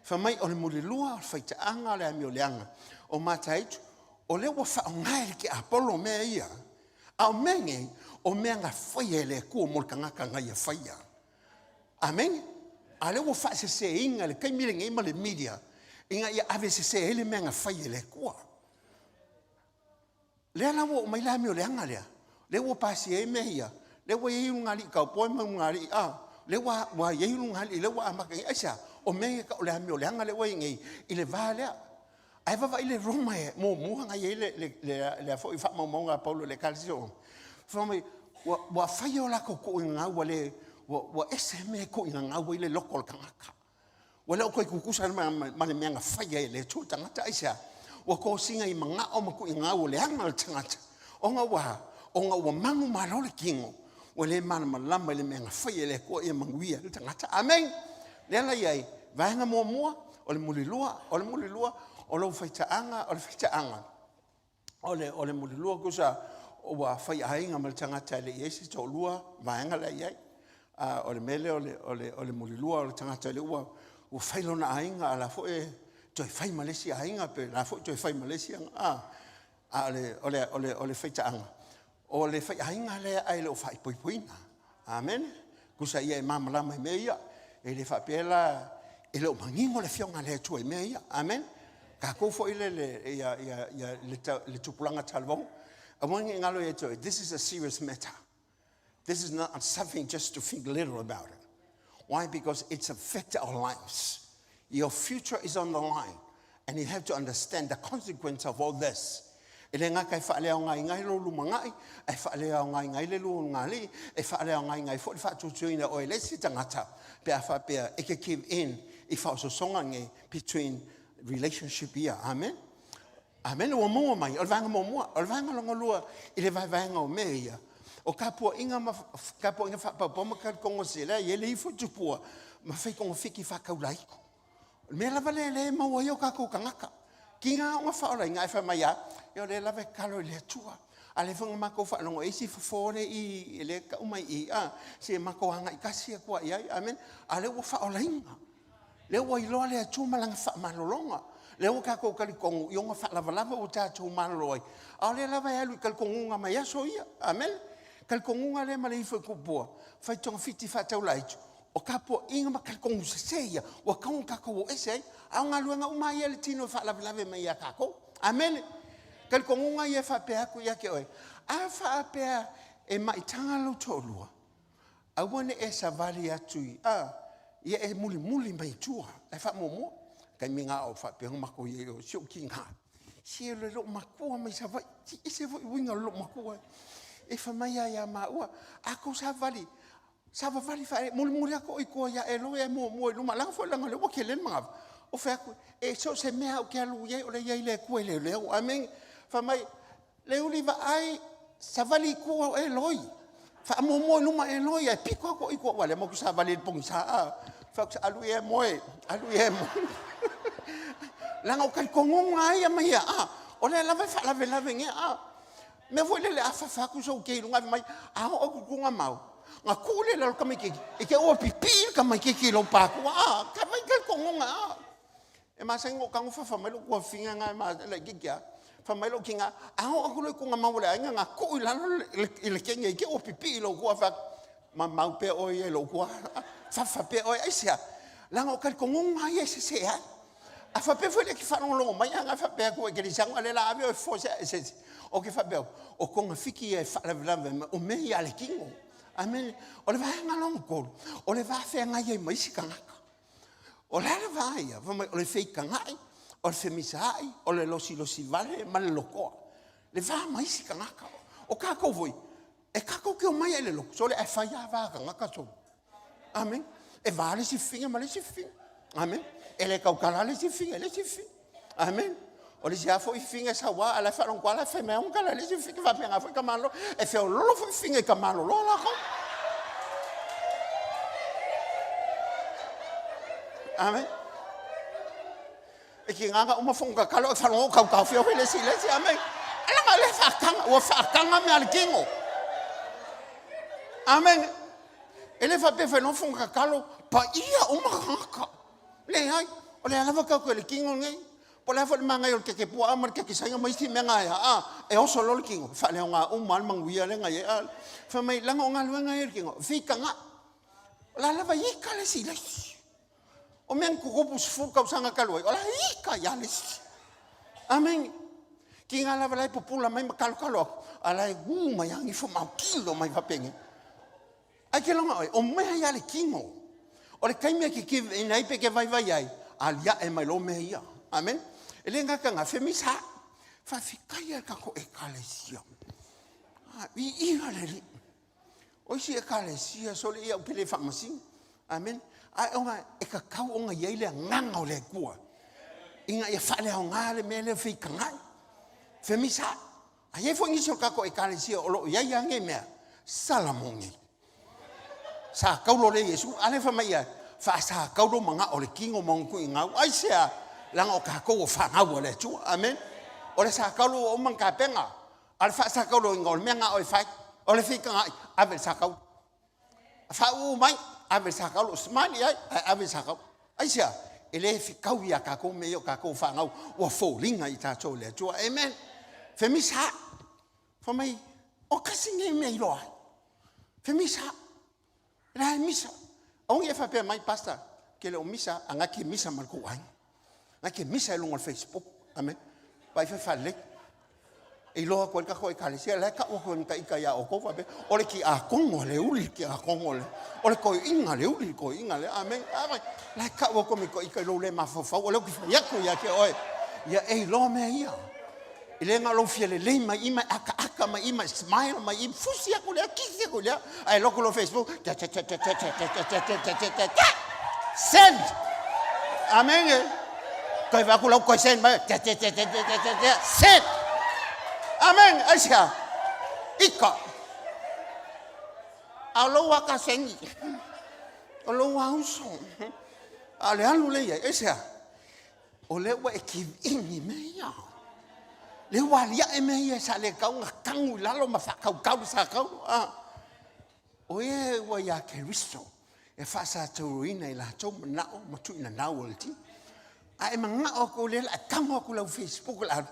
S1: Fai mai o le mulilua, o le faitaaga, o le amio leaga, o mataitu, o lea ua faaaoga e le tiapolo mea ia. A o mea nei, o mea na faia e le Atua mo le tagata na ia faia. Amene. A o lea ua faaseseina i le taimi lenei ma le media ina ia ave sese ai le mea na fai e le Atua. Lea la ua oo mai le amio leaga lea, lea ua pasia ai mea ia, lea ua i ai ulugalii cowboy ma ulugalii, a, lea ua, ua i ai ulugalii, lea ua amata nei. Aisea? O mea ia e tau o le amio leaga lea ua i ai nei i le va lea. Ae vaavaai le Roma e muamua na i ai le foi faamaumauga a Paulo i le Ekalesia o Roma, fai mai, ua, ua fai o latou tuuaiga ua le, ua, ua ese mea e tuuaiga ai le loto o le tagata. Ua le o toe tutusa ma, ma le mea na fai ai e le Atua le tagata. Aisea? Ua tosina i manao ma tuuaiga ua leaga le tagata. Ona ua a? Ona ua manumalo le tino, ua le malamalama i le mea na fai e le Atua ia manuia ai le tagata. Amene. Lea la i ai, vaega muamua, o le mulilua, o le mulilua, o lou faitaaga, o le faitaaga, o le, o le mulilua tusa ua faiaiga ma le tagata e le i ai se toalua, vaega la e i ai. A, o le mea lea o le, o le, o le mulilua o le tagata lea ua, ua fai lona aiga, a o la foi e toe fai ma le isi aiga, pe la foi toe fai ma le isi, a, a o le, o le, o le, o le faitaaga, O le faiaiga lea ae le o faaipoipoina. Amene. Tusa ia e malamalama i mea ia. E le faapea la e le o manino le Afioga a le Atua i mea ia. Amene. Tatou foi le, le, ia, ia, ia, le, le tupulaga talavou, aua ne i galo ia te oe, this is a serious matter. This is not something just to think little about it. Why? Because it's affected our lives. Your future is on the line and you have to understand the consequence of all this. E le gata e faaleaogaina ai lou lumanai, ae faaleaogaina ai le lua ulugalii, e faaleaogaina ai foi le faatuatuaina o oe e le isi tagata pe a faapea e te give in i faaosoosoga nei between relationship ia. Amen. Amene, ua maua mai, o le vaega muamua. O le vaega lona lua i le vaevaega o mea ia, o tapuaiga ma tapuaiga faapaupau ma talitogo se lea e i ai le ifo i tupua ma faitogafiti faataulaitu. O le mea lava lea lea e maua ai o tatou tagata. Tiga ona faaolaina ae fai mai lava, ia o lea lava e tatalo i le Atua. A o lea foi na matou faalogo e isi fofo lea i i, lea e tau mai i i, a, se i matou agai tasi atu lava i ai. Amene. A o lea ua faaolaina. Lea ua iloa le Atua ma lana faamalologa. Lea ua tatou talitonu i ona faalavalava ua tatou malolo ai. A o lea lava e alu i talitonuga mai aso ia. Amene. Talitonuga lea ma le ifo i kupua, fai togafiti faataulaitu, o tapuaiga ma talitonu sese ia, ua tatau ona tatou o ese ai. A o galuega uma lava ia a le tino e faalavelave mai ia tatou. Amene. Talitonuga ia e faapea atu ia te oe, a faapea e maitaga lou toalua, Aua ne i e savali atu i, a, ia e mulimuli mai i tua, ae faamuamua. Taimi na o faapea ona matou i ai, o si ou tina, se o le loomatua mai Savaii, se ese foi uiga o le loomatua. E fai mai lava ia maua, a tou savali, savavali faaee, mulimuli atu oe i tua ia e loe e muamua i luma, leaga foi leaga o lea ua tele le manava. Ou fai atu, e so o se mea lava ou te alu i ai, o lea e i ai le Atua e leoleo. Amene. Fai mai, Leuili vaai, savali i tua o Eloi. Faamuamua i luma Eloi, ae pito atu i tua. Ua lea matou savali i le pogisa. Fai atu, alu ia e moe, alu ia e moe. Leaga o talitonuga lava ia ma ia, a, o lea lava e faalavelave nei, a. Mea foi lele, a fafa atu sou kei i luga, fai mai, a oo atu i Tuugamau, ona tuu lea i lalo o le tamaitiiti, i te i ua pipii le tamaitiiti i lou pasua, a, vaai talitonuga, a. E masani ona ou tago fafa mai lou tuafafine lena e laitiiti lava. Fai mai lou tina, a oo atu loa i Tuugamau a le aiga, na tuu i lalo i le kegi i te i ua pipii i lou tua. Fai atu, mamau pea oe ia i lou tua, fafa pea oe. Aisea? Leaga o talitonuga lava ia e sese ai. A faapea foi la e te faalogologo mai ae na faapea atu kerisiano a o lea o le a ave oe e fofo se isi. Ou te faapea atu, o togafiti ia e faalavelave mai, o mea ia a le tino. Amene. O le vaega lona tolu, o le va feagai ai ma isi tagata. O le a le va ia? Fai mai, o le feikagai, o le femisaai, o le losilosi vale ma le lotoa. Le va ma isi tagata. O tatou foi, E kakou ke omai ai le lotu, sole ae fai lava va tagata sole. Amen. E va le isi figa ma le isi figa. Amen. E le tautala le isi figa i le isi figa. Amen. O le isi lava foi figa e sau lava, a o la e faalogo atu lava la e fai mai lava ona tala i le isi figa, faapena foi tamaloa. E feololo foi figa i tamaloloa latou. Amen. E tiga ona uma fono tatalo e faalogo o tautaofi le isi i le isi. Amen. Leaga o lea e faataga, ua faataga mea a le tino. Amen. E le faapea fai loa fono tatalo, paia uma tagata. Leai, o lea lava tatou i le tino lenei. Po o le a foi le manaia o le keke puaa ma le keke saina ma isi mea na ea, a, e oso loa le tino, e faaleaoga uma lava le manuia lea na i ai. A, fai mai, leaga o galuega ia a le tino, fitaga. O la lava e ika le isi i le isi. O mea na tutupu 10 tausaga talu ai, o la e ika ia le isi. Amene. Tiga lava la e pupula mai ma talotalo atu, a la e ū mai lava gifo ma autilo mai faapenei. Ae ke loga oe, o mea ia a le tino. O le taimi e te give in ai pe te vaivai ai, aliae mai loa mea ia. Amen. E le gata i lena, femisa. Faafetai lava i le tatou Ekalesia. Viia le Alii. O isi Ekalesia, sole ia ou te le faamasino. Amen. Ae ona e tatau ona i ai le agaga o le Atua ina ia faaleaoga le mea lea o feitagai. Femisa. A i ai foi nisi o tatou Ekalesia o lo o i ai lava nei mea, Salamone. Sa taulo lea Iesu, a lea fai mai ia, faasataulo manao o le tino ma ona tuigau. Aisea? Leaga o tatou o fanau a le Atua. Amen. O le sataulo ua uma ona tapena. A o le faasatauloina o le mea na o e fai, o le feitagai, ave i le sataulo. Faauu mai, ave i le sataulo, smile i ai, ae ave i le sataulo. Aisea? E le fetau ia tatou mea ia o tatou fanau ua foliga i tatou e le Atua. Amen. Femisa. Fai mai, o tasi nei mea iloa ai. Femisa. E leai misa. Aua ne i e faapea mai, Pastor, ke le o misa, a na ke misa ma le tou aiga. Na ke misa i luga o le Facebook. Amen. Vaai fai faalelei. E iloa atu ai le tatou Ekalesia, la e tau atu e le ita ia outou faapea, o le tiakono a Leuli, le tiakono a le, o le toeaina a Leuli, le toeaina lea, amen. Amen. La e tau atu e le ita i lou le mafaufau, o lea ou te fai atu ia te oe, ia e iloa mea ia. E le na o lou fia lelei mai i ma e akaaka mai i ma e smile mai i, fusi atu lea, kisi atu lea, ae look lou Facebook, ta ta ta ta ta ta ta ta ta ta ta ta ta ta, send. Amen. E. Toe vaai atu lau toe send mai, ta ta ta ta ta ta ta ta, send. Amen. Aisea? Ika. A o lou aka sengi. O lou auso. A o le alu lea i ai. Aisea? O lea ua e give in i mea ia. Lea ua aliae mea ia sa le tau ona tagu i lalo ma faatautau le sakau. Ah. O e ua iā Keriso e faasatauroina i latou manao ma tuuinanau o le tino. A e manao atu lea la e tago atu lau Facebook la alu.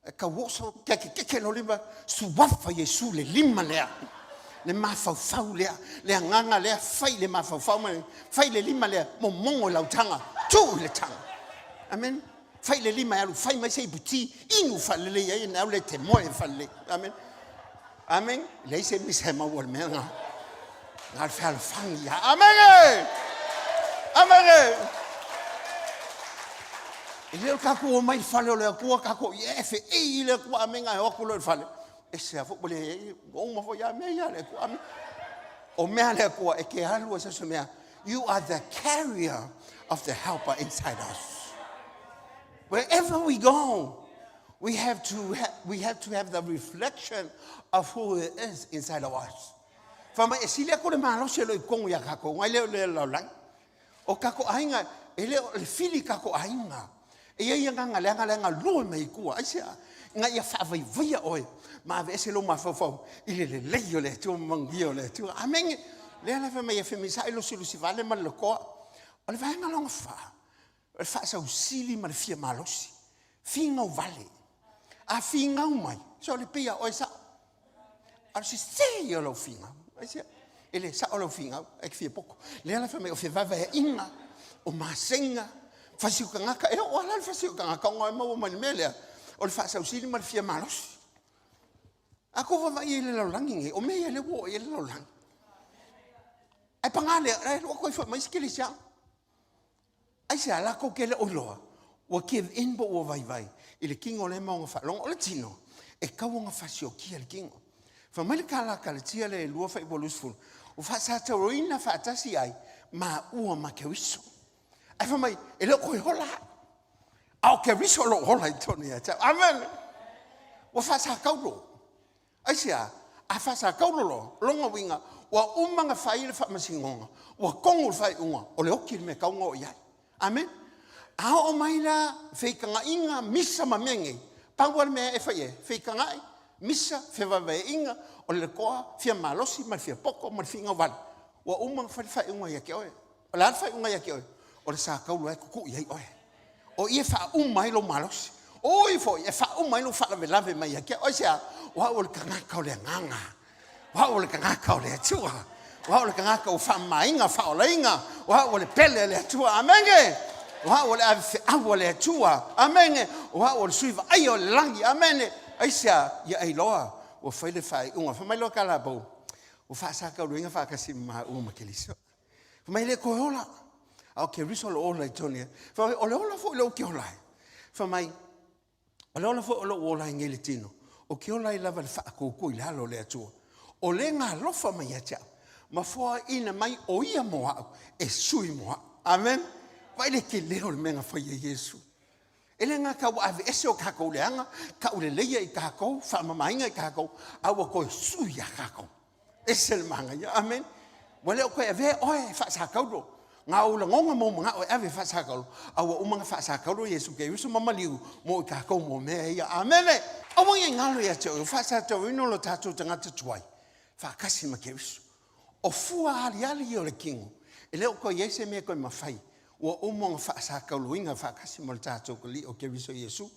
S1: E tauoso kekekeke lou lima, suafa Iesu le lima lea, le mafaufau lea, le agaga lea, fai le mafaufau ma fai le lima lea, momogo i lau taga, tuu i le taga. Amen. Fai le lima e alu fai mai se iputi, inu faalelei ai, ona au lea e te moe faalelei. Amen. Amen. Leai se misa e maua i le mea lena. Na o le fealofani ia. Amen! Amen! E le o tatou omai i le fale o le Atua, tatou i e feei i le Atua, amen, ae o atu loa i le fale. E se a foi, ua leai, ua uma foi a mea ia a le Atua, amen. O mea a le Atua, e te alu ai se se mea. You are the carrier of the helper inside us. Wherever we go, we have to, ha we have to have the reflection of who he is inside of us. Fai mai, e sili atu le malosi o lo o i totonu ia tatou, nai le o le lalolagi. O tatou aiga, e le o le fili tatou aiga. E i ai agaga leaga lea e galue mai i tua. Aisea? Ina ia faavaivaia oe ma aveese lou mafaufau i le lelei o le Atua ma manuia o le Atua. Amene. Lea la fai mai e femisai lusilusi vale ma le lotoa. O le vaega lona fa, o le faasausili ma le fia malosi. Finau vale. A finau mai, so le pei a oe sao. A o le sese ia o lau finau. Aisea? E le sao lau finau, ae te fia poto. Lea la fai mai o fevaevaeaiga, o masega, fasi o tagata. E oo lava la le fasi o tagata ona e maua mai le mea lea, o le faasausili ma le fia malosi. A tou vaavaai i ai i le lalolagi nei, o mea ia lea ua oo i ai le lalolagi. Ae paga lea, e alu atu ai foi ma isi kerisiano. Aisea? Latou te le o iloa ua give in po ua vaivai i le tino lea ma ona faalogo. O le tino, e tatau ona fasiokia le tino. Fai mai le tala a Kalatia lea e 2 faaipoa 20, ua faasatauaina faatasi ai maua ma Keriso. Ae fai mai, e le o toe ola au, a o Keriso o lo o ola i totonu ia te au. Amen! Ua faasakaulo. Aisea? A faasakaulo loa, lona uiga, ua uma ona fai le faamasinoga, ua tonu le faaiuga, o le oti le mea e tatau ona oo i ai. Amen. A oo mai la feitagaiga, misa ma mea nei, pau lava le mea e fai i ai, feitagai, misa, fevaevaeaiga, o le toa fia malosi ma le fia poto ma le finau vale. Ua uma ona fai le faaiuga ia te oe. O le a le faaiuga ia te oe? O le satauro e tutu'i ai oe. O i e faauma ai lou malosi. O i foi e faauma ai lou faalavelave mai ia te oe. Aisea? O au o le tagata o le agaga. O au o le tagata o le Atua. O au o le tagata ua faamamaina, faaolaina. O au o le pele a le Atua. Amene. O au o le avefeau a le Atua. Amene. O au o le sui vaaia o le lagi. Amene. Aisea? Ia e iloa ua fai le faaiuga. Fai mai loa Kalabou, ua faasakauloina faatasi ma maua ma Keriso. Fai mai e le toe ola, a o Keriso o lo o ola i totonu ia. Fai mai, o le ola foi lea ou te ola ai. Fai mai, O le ola foi o lou ola ai nei i le tino, ou te ola ai lava i le faatuatua i le alo o le Atua, o le na alofa mai ia te au, ma foaiina mai o ia mo au, e sui mo au. Amen. Vaai le tele o le mea na fai e Iesu. E le gata ua aveese o tatou leaga, tauleleia i tatou, faamamaina i tatou, a ua toe sui ia tatou. Ese le manaia. Amene. Ua le o toe avea oe e faasakaulo. Na ou lagona ma ou manao e ave e faasakaulo, a ua uma ona faasakaulo Iesu Keriso ma maliu mo i tatou mo mea ia. Amene. Aua ne i galo ia te oe, ua faasatauina lo tatou tagata tuai faatasi ma Keriso. O fua aliali ia o le tino, e le o toe i ai se mea e toe mafai, ua uma ona faasakauloina faatasi ma lo tatou Alii o Keriso Iesu.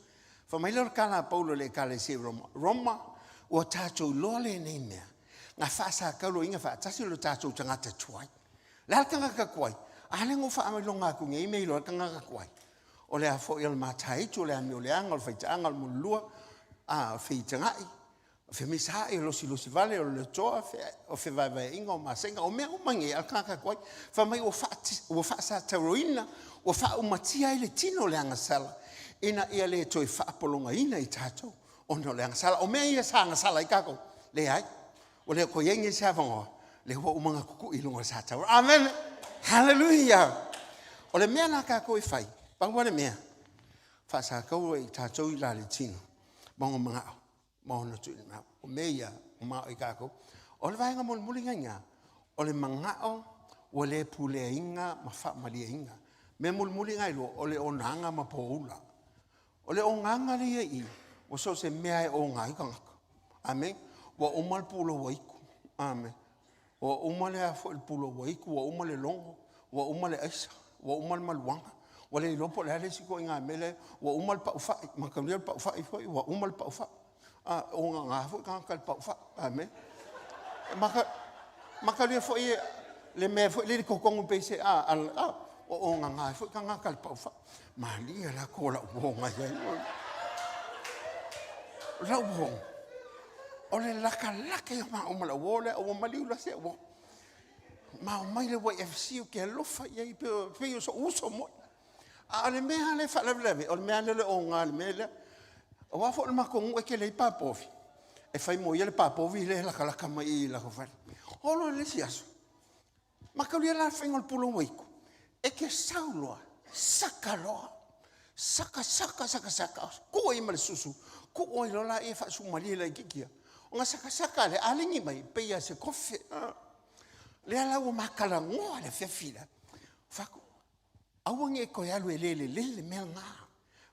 S1: Fai mai lea o le tala a Paulo i le Ekalesia i Roma, Roma, ua tatou iloa lenei mea, na faasakauloina faatasi lo tatou tagata tuai. O le a le tagata tuai? A lea na ou faailoga atu nei mea iloa ai le tagata tuai. O le a foi o le mataitu, o le amioleaga, o le faitaaga, o le mululua, a, o le feitagai, o femisaai, o losilosi vale, o le letoa, o fevaevaeaiga, o masega, o mea uma nei a le tagata tuai. Fai mai ua ua faasatauroina, ua faaumatia ai le tino o le agasala, ina ia le toe faapologaina i tatou ona o le agasala. O mea ia sa agasala ai tatou, leai, ua le toe i ai nei se avanoa, lea ua uma ona tutui i luga o le satauro. Amene! Haleluia! O le mea la tatou e fai, pau lava le mea, faasatauro i tatou i la le tino, ma ona manao, ma ona tuuina. O mea ia ua manao i tatou. O le vaega mulimuli na iina, o le manao ua le puleaina ma faamalieina. Mea mulimuli na e lua, o le onaga ma poula. O le ogaga lea i i, ua so o se mea e oga ai tagata. Amene. Ua uma le pulou aitu. Amene. Ua uma le a foi le pulou aitu, ua uma le logo, ua uma le aisa, ua uma le maluaga, ua le iloa po o le a le isi ituaiga mea lea, ua uma le paufai, mataulia le paufai foi, ua uma le paufai. A, ogaga foi tagata i le paufai. Amene. Mataulia foi le mea foi lele i totonu pei se a, a, a, ua ogaga ai foi tagata i le paufai. Malie la ko lau uo na i ai. Lau uo, o le lakalaka ia maʻu ma lau uo lea, ua maliu la se uo. Ma omai le YFC ou te alofa i ai, pei o soʻu uso moi. A o le mea lea e faalavelave, o le mea lea o le oga i le mea lea. Aua foi o le matou nuu e tele ai papovi, e fai mo ia le papovi lea e latalata mai i lata fale. Oo loa i le isi aso, Mataulia la le faiga o le pulou aitu, e te sau loa, saka loa, saka saka saka saka, tuu ai ma le susu, tuu ai loa laia e faasumalie laitiiti ia. Ona saka saka lea, a ligi mai, pei lava o se kofe. Lea la ua ma talanoa i le afiafi lea, fai atu, Aua ne i toe alu e le lelei le mea lena.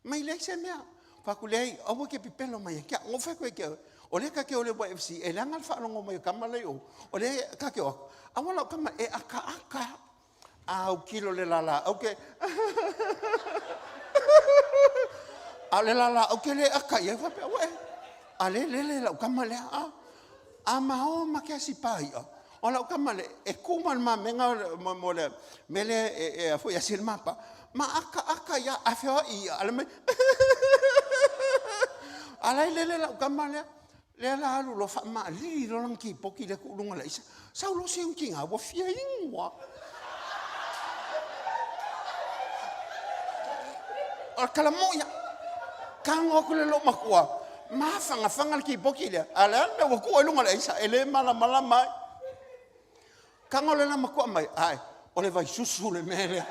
S1: Mai leai se mea. Fai atu, leai, aua e te pipelo mai ia te au. Na ou fai atu ia te au, o lea ta te o i le YFC, e leaga le faalogo mai o tama la i o, o lea ta te o atu, aua lau tama e akaaka. A autilo le lalaau ke a o le lalaau ke le aka i ai, faapea, uē, a lea e lele lau tama lea, a. A ma o ma ke asi pā iʻa, o lau tama le, e ku ma le mamega mo le mea lea e a foi e asi ai le mapa, ma akaaka ia, a feoai iʻa, ala mai, a la e lele lau tama lea. Lea la alu loa faamaalili loa lana kipoti lea tuu luga o le aisa, sau loa si ona tiga ua fia inu lava. O le tala moi lava. Tago atu le loomatua, Mafangafaga le kipoki lea, a o le a le mea ua tuu ai luga o le aisa, e le malamalama ai. Tago le lamatua mai, ae, o le vaisusu le mea lea.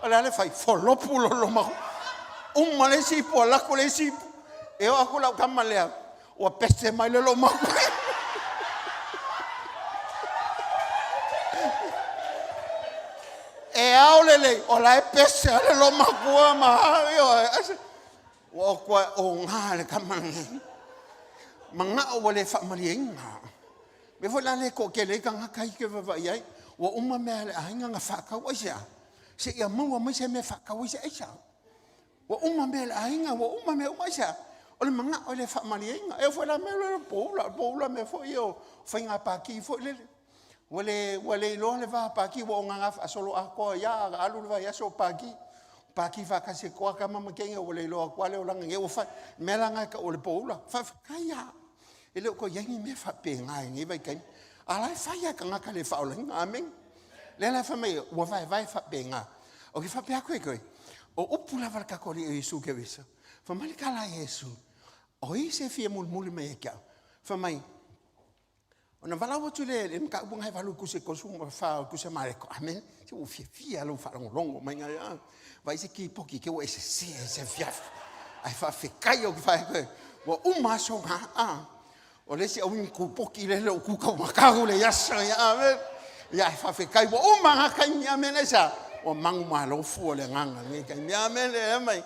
S1: O le a le fai? Folopu lou lolomatua. Uma le isi ipu alu atu le isi ipu. E oo atu lau tama lea, ua pese mai le loomatua. E ao lelei, o la e pese lava le loomatua ma ioe. Ua ou toe oga le tama lenei. Manao ua le faamalieina. Mea foi la lea e toatele ai tagata ia e te vaavaai i ai, ua uma mea a le aiga na faatau. Aisea? Seia maua mai se mea e faatau ai se aisa. Ua uma mea a le aiga, ua uma mea uma. Aisea? O le manao e le faamalieina. E oo foi la i mea lea o le poula, o le poula mea foi ia o faiga pati foi lele. Ua le, ua le iloa le va pati ua ogaga faasoloatoa ai lava a alu le vaiaso o pati. Pati faatasi atu lava tama ma teine ua le iloa atua le olaga nei ua fai. O le mea la lena e tau o le poula. Faafetai lava e le o toe i ai ni mea faapena i lenei vaitaimi. A o la e fai lava e tagata le faaolaina. Amene. Lea la fai mai ua vaevae faapena. Ou te faapea atu ia te oe, o upu lava a le tatou Alii o Iesu Keriso, fai mai le tala a Iesu, o ai se e fia mulimuli mai ia te au? Fai mai, Ona valaau atu lea i le mataupu lena e 8 i le Tusi 34 o le Tusi a Mareko. Amene. Se ua ou fiafia lava i lou faalogologo mai na. Vaai se kipoki te i ua e sese ai i se afiafi. Ae faafetai ou te fai atu ua uma aso na. A. O le isi auiga tupoki lea e le o tu taumatau le aso. Amene. Ia ae faafetai ua uma na taimi. Amene. Aisea? Ua manumalo fua o le agaga i lenei taimi. Amene. Aumai.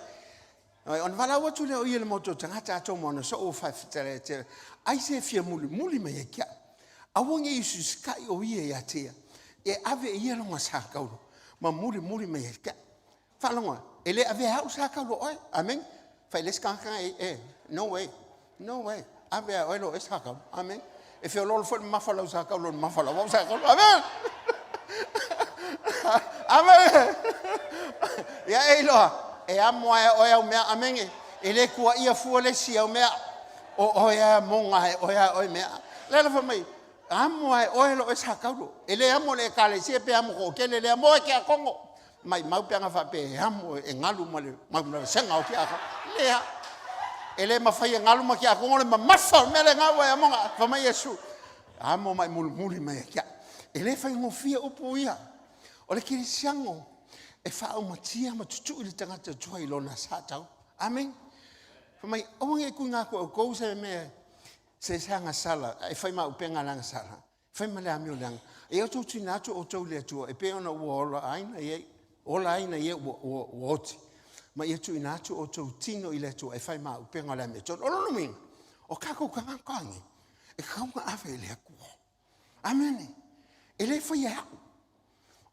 S1: Ona valaau atu lea o ia i le maota o tagata atonu ma ona soo ua faafetalai atu ai se fia mulimuli mai ia te au. Aua ne i usiusitai o ia ia te ia, e ave e ia lona sa taulo ma mulimuli mai ia te au. Faalogo atu, e le avea au sa taulo o oe. Amene. Fai i le isi tagata, e, e, no way, no way. Ave lava e oe lo sa taulo. Amene. E feoloolo foi le mamafa o lau sa taulo i le mamafa o lau au sa taulo. Amene. Amene. Ia e iloa, e amo lava e oe au mea. Amene. E le tuuaia fua le isi au mea. O oe lava e amoga e oe lava oe mea. Lea la fai mai, amo lava e oe lo oe sa taulo. E le amo e le Ekalesia pe amo toatele, le amo e tiakono. Maimau pe ana faapea e amo e galu ma le vasega o tiakono. Lea. E le mafai e galu ma tiakono le mamafa o le mea lena ua e amoga. Fai mai Iesu, amo mai mulimuli mai ia te au. E le faigofie upu ia. O le kerisiano e faaumatia ma tutui le tagata tuai i lona sa tau. Amen. Fai mai, aua ne i tuuina atu e outou se mea se se agasala, e fai ma auupega le agasala. Fai ma le amio leaga. E outou tuuina atu outou i le Atua e pei ona ua ola aina i ai, ola aina i e ua, ua, ua oti. Ma ia tuuina atu outou tino i le Atua e fai ma auupega o le amiotonu. O lona uiga, o tatou tagata nei, e tatau ona ave i le Atua. Amene. E le faia e au.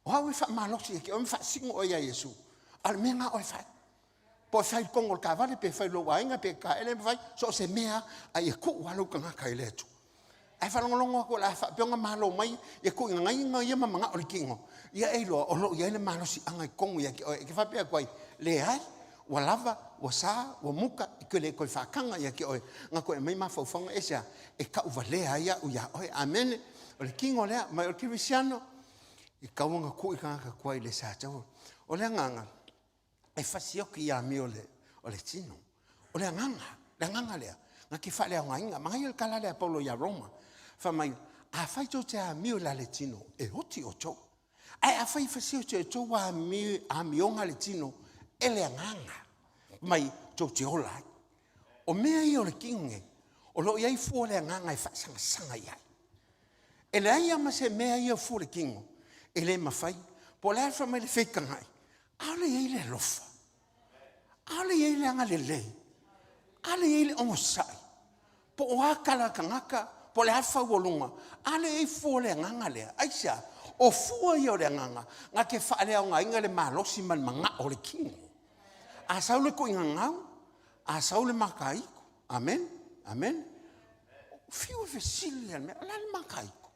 S1: O au e faamalosi ia te oe ma faasino oe ia Iesu. A o le mea lena oe fai. Po o fai i totonu o le taavale, pe fai i lou aiga, pe taele ma fai, so o se mea, a ia tuu lava lou tagata i le Atua. Ae faalogologo atu o le a faapea ona malo mai ia tuuina ia ma manao i le tino, ia e iloa o lo o i ai le malosiaga i totonu ia te oe. E te faapea atu ai, leai, ua lava, ua sa, ua muta, e te le toe faataga ia te oe, na toe aumai mafaufauga aisea? E tauvalea ai au ia oe. Amene. O le tino lea, ma o le kerisiano, e tatau ona tuu i tagata tuai i le sa taua. O le agaga, e fasioki i amio o le tino. O le agaga, le agaga lea, na te faaleaogaina. Manaia le tala lea a Paulo ia Roma, fai mai, afai tou te amio i la le tino, e oti outou. Ae afai e fasioki e outou amioga le tino e le agaga, mai tou te ola ai. O mea ia o le tino nei, o lo o i ai fua o le agaga e faasagasaga i ai. E leai lava ma se mea ia fua o le tino e le mafai. Po o le a fai mai le feitagai, ʻaʻole i ai le alofa, ʻaʻole i ai le agalelei, ʻaʻole i ai le onosai, po o a tala a tagata, po o le a fau o luga, ʻaʻole i ai fua o le agaga lea. Aisea? O fua ia o le agaga na te faaleaogaina le malosi ma le manaʻo o le kino. A sau le tuuina gau, a sau le makaiku. Amene, amene. Fiu e fesili le mea, o le a le makaiku?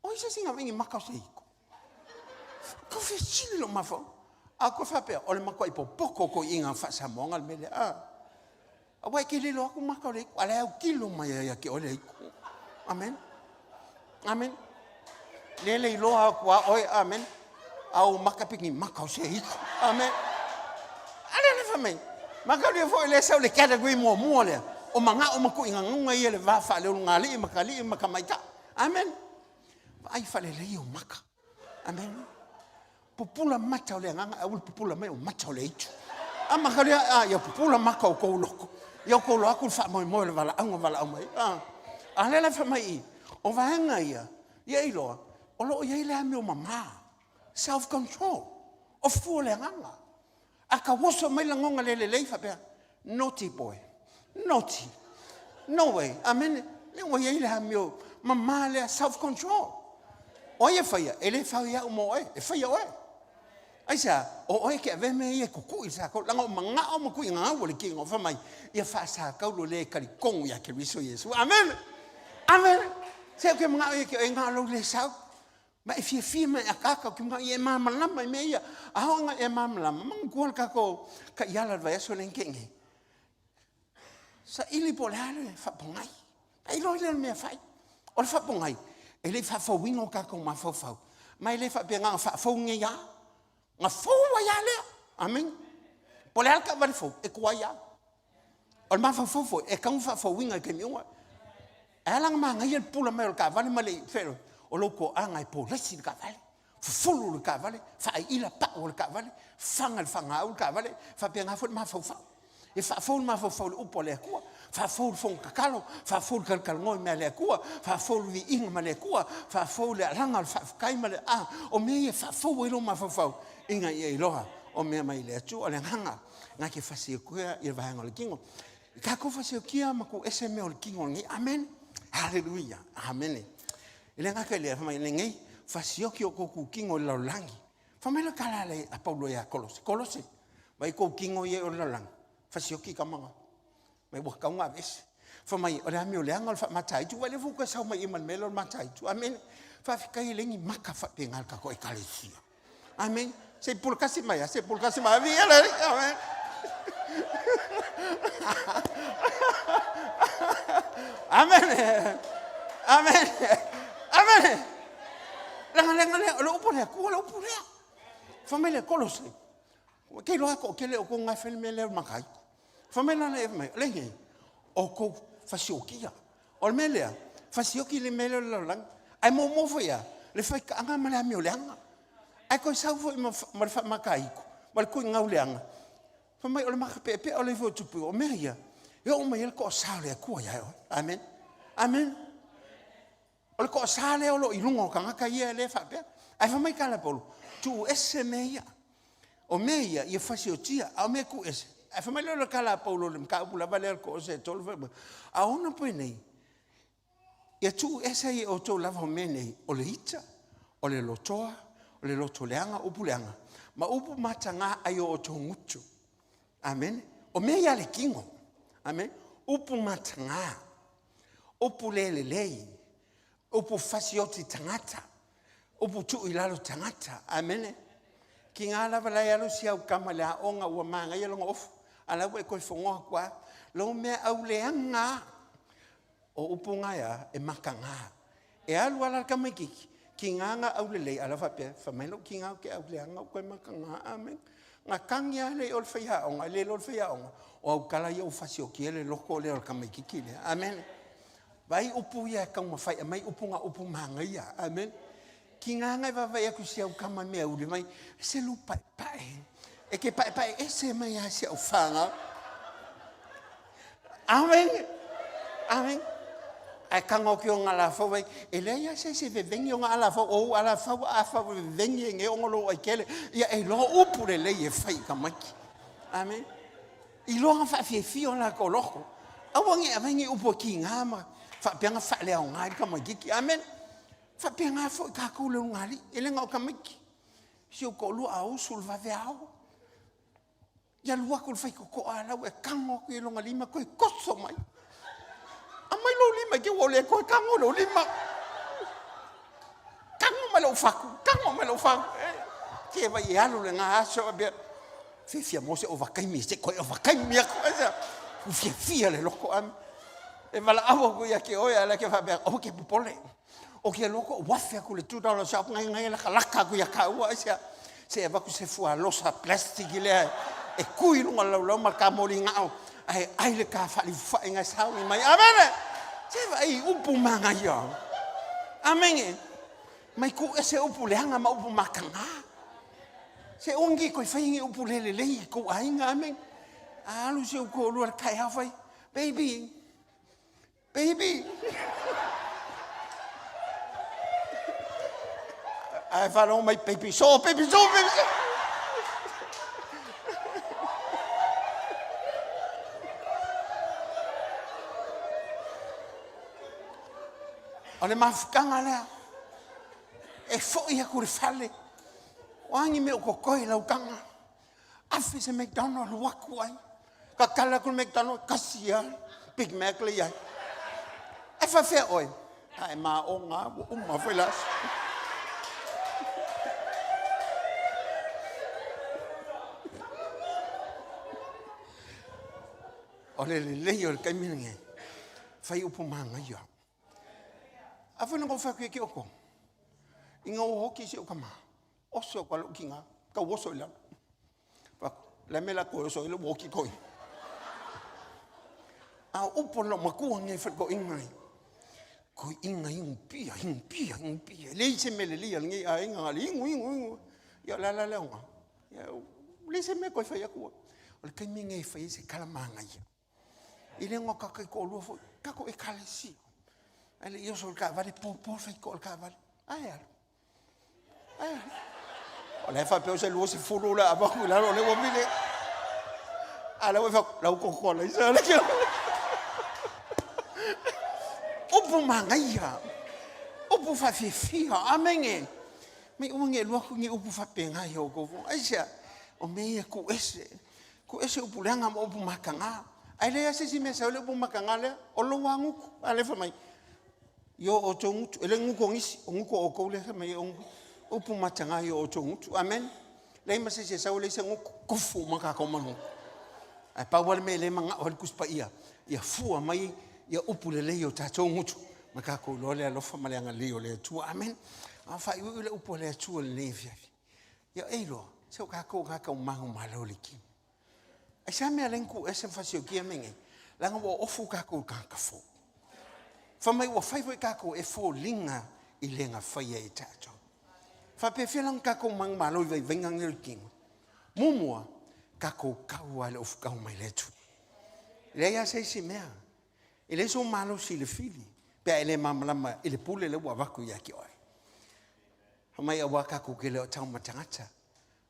S1: O ai se isi na vaai i ni maka o se iko? Tau fesili lou mafaufau. A koe faapea, o le matuai popoto o toeaiina faa-Samoaga le mea lea. A, aua e te le iloa atu maka o le iko, a o la e autilo mai lava ia te oe le iko. Amene. Amene. Le le iloa atu lava oe, amene. A ou maka pe ni maka o se iko. Amene. A lea le fai mai, maka o lea foi lea sau le category muamua lea. O magao ma tuigagauga ia i le va faaleulugalii ma kalii ma tamaitai. Amene. Vaai faalelei ou maka. Amene. Pupula mata o le agaga ae aua le pupula mai o mata o le aitu. A maka lea, a ia pupula mata o tou loto. Ia outou iloa atu le faamoemoe o le valaauga valaau mai. A, a lea la e fai mai i, o vaega ia, ia iloa, o lo o i ai le amio mama, self control, o fua o le agaga. A tauoso mai lagona le lelei faapea, naughty boy, naughty, no way, amene. Lea ua i ai le amio mama lea, self control. O ai e faia? E le fai au mo oe, e faia oe. Aisea? O oe e te avea mea ia e tutui i le sakou, leaga o manao ma tuigagau o le tino, fai mai, ia faasakaulu le talitonu ia Keriso Iesu. Amene! Amene! Se ou te manao ia te oe na o lou le sau. Ma e fiafia ma e akaaka, ou te manao ia e malamalama i mea ia. A oo ina e malamalama, manatua le tatou taiala i le vaiaso lea na tea nei. Saili po o le a le faapogai. A iloa lea o le mea e fai. O le faapogai, e le i faafouina o tatou mafaufau. Ma e le faapea na ona faafou nei lava. Na fou ai lava lea. Amene. Po o le a le taavale fou, e tuai lava. O le mafaufau foi, e tatau ona faafouina i taimi uma. E ala ona manaia le pupula mai o le taavale ma le feeloi, o lou toaga e polesi le taavale, fufulu le taavale, faaiila pau o le taavale, faga i le fagaau le taavale, e faapena foi le mafaufau. E faafou le mafaufau i le upu a le Atua, faafou i le fono tatalo, faafou i le talatalanoa i mea a le Atua, faafou i le viiga ma le Atua, faafou i le alaga o le faafetai ma le a, o mea ia e faafou ai lou mafaufau ina ia iloa o mea mai le Atua. O le agaga na te fasiokia i le vaega o le tino. I tatou fasiokia ma tuuese mea o le tino lenei. Amene. Haleluia. Amene. E le gata i lea, fai mai lenei, fasioki o tou tino i le lalolagi. Fai mai le tala a Paulo ia Kolose, Kolose, vai kou tino ia i le lalolagi, fasioki tama na. Mai ua tatau ona aveese. Fai mai, o le amio leaga o le faamataitu, vaai lea foi ua toe sau mai i i ma le mea lea o le mataitu. Amene. Faafetai e leai ni maka faapena i le tatou Ekalesia. Amene. Se i pula tasi mai, se i pula tasi mai. Viia le Alii. Amene. Amene. Amene. Amene. Leaga, leaga, lea, o le upu a le Atua le upu lea. Fai mai le Kolose, ke iloa toatele o outou na e fai le mea lea o le mataitu. Fai mai la le mai, le nei, o kou fasiokia. O le mea lea, fasioki le mea lea o le lalolagi. Ae muamua foi lava, le faitaaga ma le amio leaga. Ae toe sau foi ma le faamataitu, ma le tuigau leaga. Fai mai o le makapeapea o le ifo o tupu, o mea ia, e oo mai ai le toasa o le Atua ia oe. Amen. Amen. O le toasa lea o lo o i luga o tagata ia lea e faapea. Ae fai mai tala a Paulo, tuu ese mea ia. O mea ia, ia fasiotia, a o mea tuu ese. Ae fai mai lea o le tala a Paulo i le mataupu lava lea o le Kolose e 3, fai mai, a ona penei, ia tuu ese ai e outou lava o mea nei, o le ita, o le lotoa, o le loto leaga, upu leaga, ma upu mataga ai o outou gutu. Amene. O mea ia a le tino. Amene. Upu mataga. Upu le lelei, upu fasioti tagata, upu tuu i lalo tagata. Amene. Ki ngā lava la e alu si au kama i le aoga ua manaia lona ofu, a la ua e toe fogoa atu lava. Lou mea auleaga a, o upu na e a, e mataga. E alu lava la le tamaitiiti, tiga na aulelei, a la faapea, fai mai lou tiga ou te auleaga ou toe mataga. Amene. Na tagi lava le i o le faiaoga, e le iloa le faiaoga, o au tala ia ua fasiokia le loto lea o le tamaitiiti lea. Amene. Vaai upu ia e taumafai e aumai upu na upu manaia. Amene. Tiga na e vaavaai atu i si au tama meauli mai, se lou paepae. E te paepae ese mai lava si au fanau. Amene. Amene. Ae tago atu i ona alafau ai, e leai lava se isi e veveni ona alafau, o ou alafau a fau e veveni ai nei ona lou aikele, ia e iloa upu lelei e fai i tamaiti. Amene. Iloa na faafiafia o latou loto. Aua ne i avai ni upu e tiga ma faapea na faaleaoga ai le tamaitiiti. Amene. Faapena foi tatou le ulugalii, e le na o tamaiti. Si ou toalua a usu i le vaveao, Ia alu atu le faitotoa a lau e tago atu i lona lima toe toso mai. Aumai lou lima i te ua le toe tago lou lima. Tago mai lou fatu, tago mai lou fatu. Ke vai e alu lena aso faapea, fiafia mo se ovataimi se i toe ovataimi atu. Aisea? Ua fiafia le loto ame. E valaau atu ia te oe a la ke faapea, aua ke popole. O ke loko ua afe atu le $2 shop ngai ngai lakalaka atu ia kāua aisea se avatu se fualosa plastic lea e kui i luga o le laulau ma le kamoli gao. Ae ai le ka faalifufa'i ngai sauni mai. Amene! Se vaai i upu magaia. Amene! Mai ku ese upu leaga ma upu mataga. Se aua toe faia ni upu le lelei i kou aiga. Amene! A alu si ou toalua i le taeao fai, baby, baby. Ae faalogo mai, baby so, baby so, baby so. O le mafutaga lea, e foi atu i le fale, o a ni mea o totoe i lau taga, afe se McDonald alu atu ai, tatala atu le McDonald, tasi lava Big Mac lea i ai. Ae faafefea oe? A e maoga lava ua uma foi le aso. O le lelei o le taimi lenei, fai upu manaia. A foi na ou fai atu ia te outou, ina ua oti si ou tama, oso atu lava lou tina, tau oso i lalo. Fai atu, o le a le mea o le a toe oso ai ua oti toeaina. A o upu a le loomatua lenei i le toeaina lenei, toeaina inu pia, inu pia, inu pia. E leai se mea lelei a lenei aiga na o le inu, inu, inu. Ia o le a la le aoga? Ia ua leai se mea e toe fai atu ai. O le taimi lenei e fai ai se tala manaia. E le o tatou taitoalua foi, tatou ekalesia. Ae le i oso i le taavale, popo le faitotoa o le taavale. Ae alu, ae alu. O la e faapea o se 20 le avatu i lalo o lea ua vili. A o la ua fai atu, la ua toto alaisa. Upu manaia, upu faafiafia, amene. Mai aua ne i alu atu ni upu faapena i outou fono. Aisea? O mea ia e tuu ese. Tuu ese upu leaga ma upu mataga. Ae leai lava se isi mea e sau ai le upu mataga lea, o lou lava gutu. A lea e fai mai, i o outou gutu, e le o gutu o nisi, o gutu o outou lea e fai mai ai o upu mataga i o outou gutu. Amene. Leai ma se isi e sau e leai se gutu, tofu uma tatou ma le gutu. Ae pau lava le mea lea e manao ai le Tusi Paia, ia fua mai ia upu lelei i o tatou gutu, ma tatou iloa le alofa ma le agalelei o le Atua. Amene. A o faaiuiu le upu a le Atua i lenei afiafi. Ia e iloa, se o tatou o tagata ua manumalo i le tino. Aisea mea e ala ai ona tuu ese ma faasiokia mea nei? Leaga ua ofu tatou i tagata fou. Fai mai ua fai foi tatou e foliga i le na faia e tatou. Faapefea la ona tatou manumalo i vaivaiga nei o le tino? Muamua, tatou tau lava i le ofutau mai le Atua. E leai lava se isi mea. E leai sou malosi i le fili pe a e le malamalama i le pule lea ua avatu ia te oe. Fai mai aua tatou te le o tau ma tagata,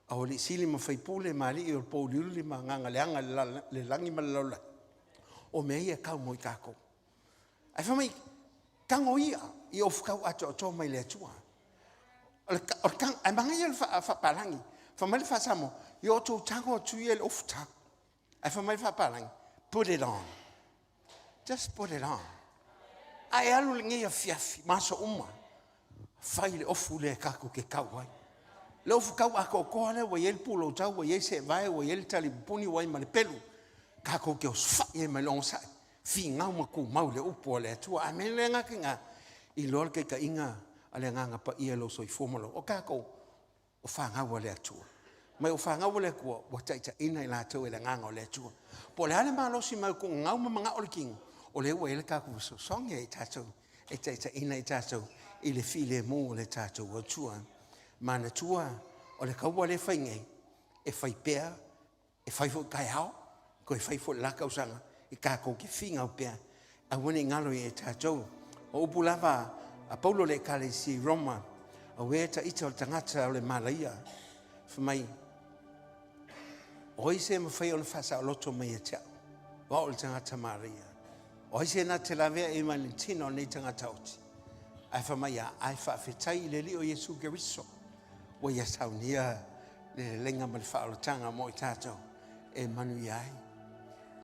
S1: a o alii sili ma faipule ma alii o le pouliuli ma agaga leaga i le lagi ma le lalolagi, o mea ia e kau mo i tatou. Ae fai mai, tago ia i ofutau atoatoa mai le Atua. O le, o le tago, ae manaia le faapalagi. Fai mai le faa-Samoa, ia outou tago atu ia i le ofutau. Ae fai mai le faapalagi, put it on. Just put it on. A e alu lenei afiafi ma aso uma, fai le ofu lea tatou te tau ai. Le ofu tau atoatoa lea ua i ai le pulou tau, ua i ai seevae, ua i ai le talipupuni, ua i ai ma le pelu. Tatou te osofai ai ma le onosai, finau ma tumau i le upu a le Atua. Amene le agaga iloa le taitaiga a le Agaga Paia i lou soifua ma lou. O tatou, o fanau a le Atua. Mai o fanau a le Atua, ua taitaiina i latou e le Agaga o le Atua. Po o le a le malosi mai o tuugau ma manao o le tino, o lea ua i ai le tatou fesoasoani ia i tatou, e taitaiina i tatou i le filemu o le tatou Atua. Manatua, o le taua lea e fai nei, e fai pea E fai foi taeao, toe fai foi le la tausaga, e tatou te finau pea, aua ne i galo ia i tatou. O upu lava a Paulo le Ekalesia i Roma, auē ta ita o le tagata o le malaia, fai mai, o ai se mafai ona faasaoloto mai ia te au, o au o le tagata malaia. O ai se na te lavea i mai le tino o lenei tagata oti. Ae fai mai ia, ae faafetai i le Alii o Iesu Keriso, ua ia saunia le leleiga ma le faaolataga mo i tatou e manuia ai.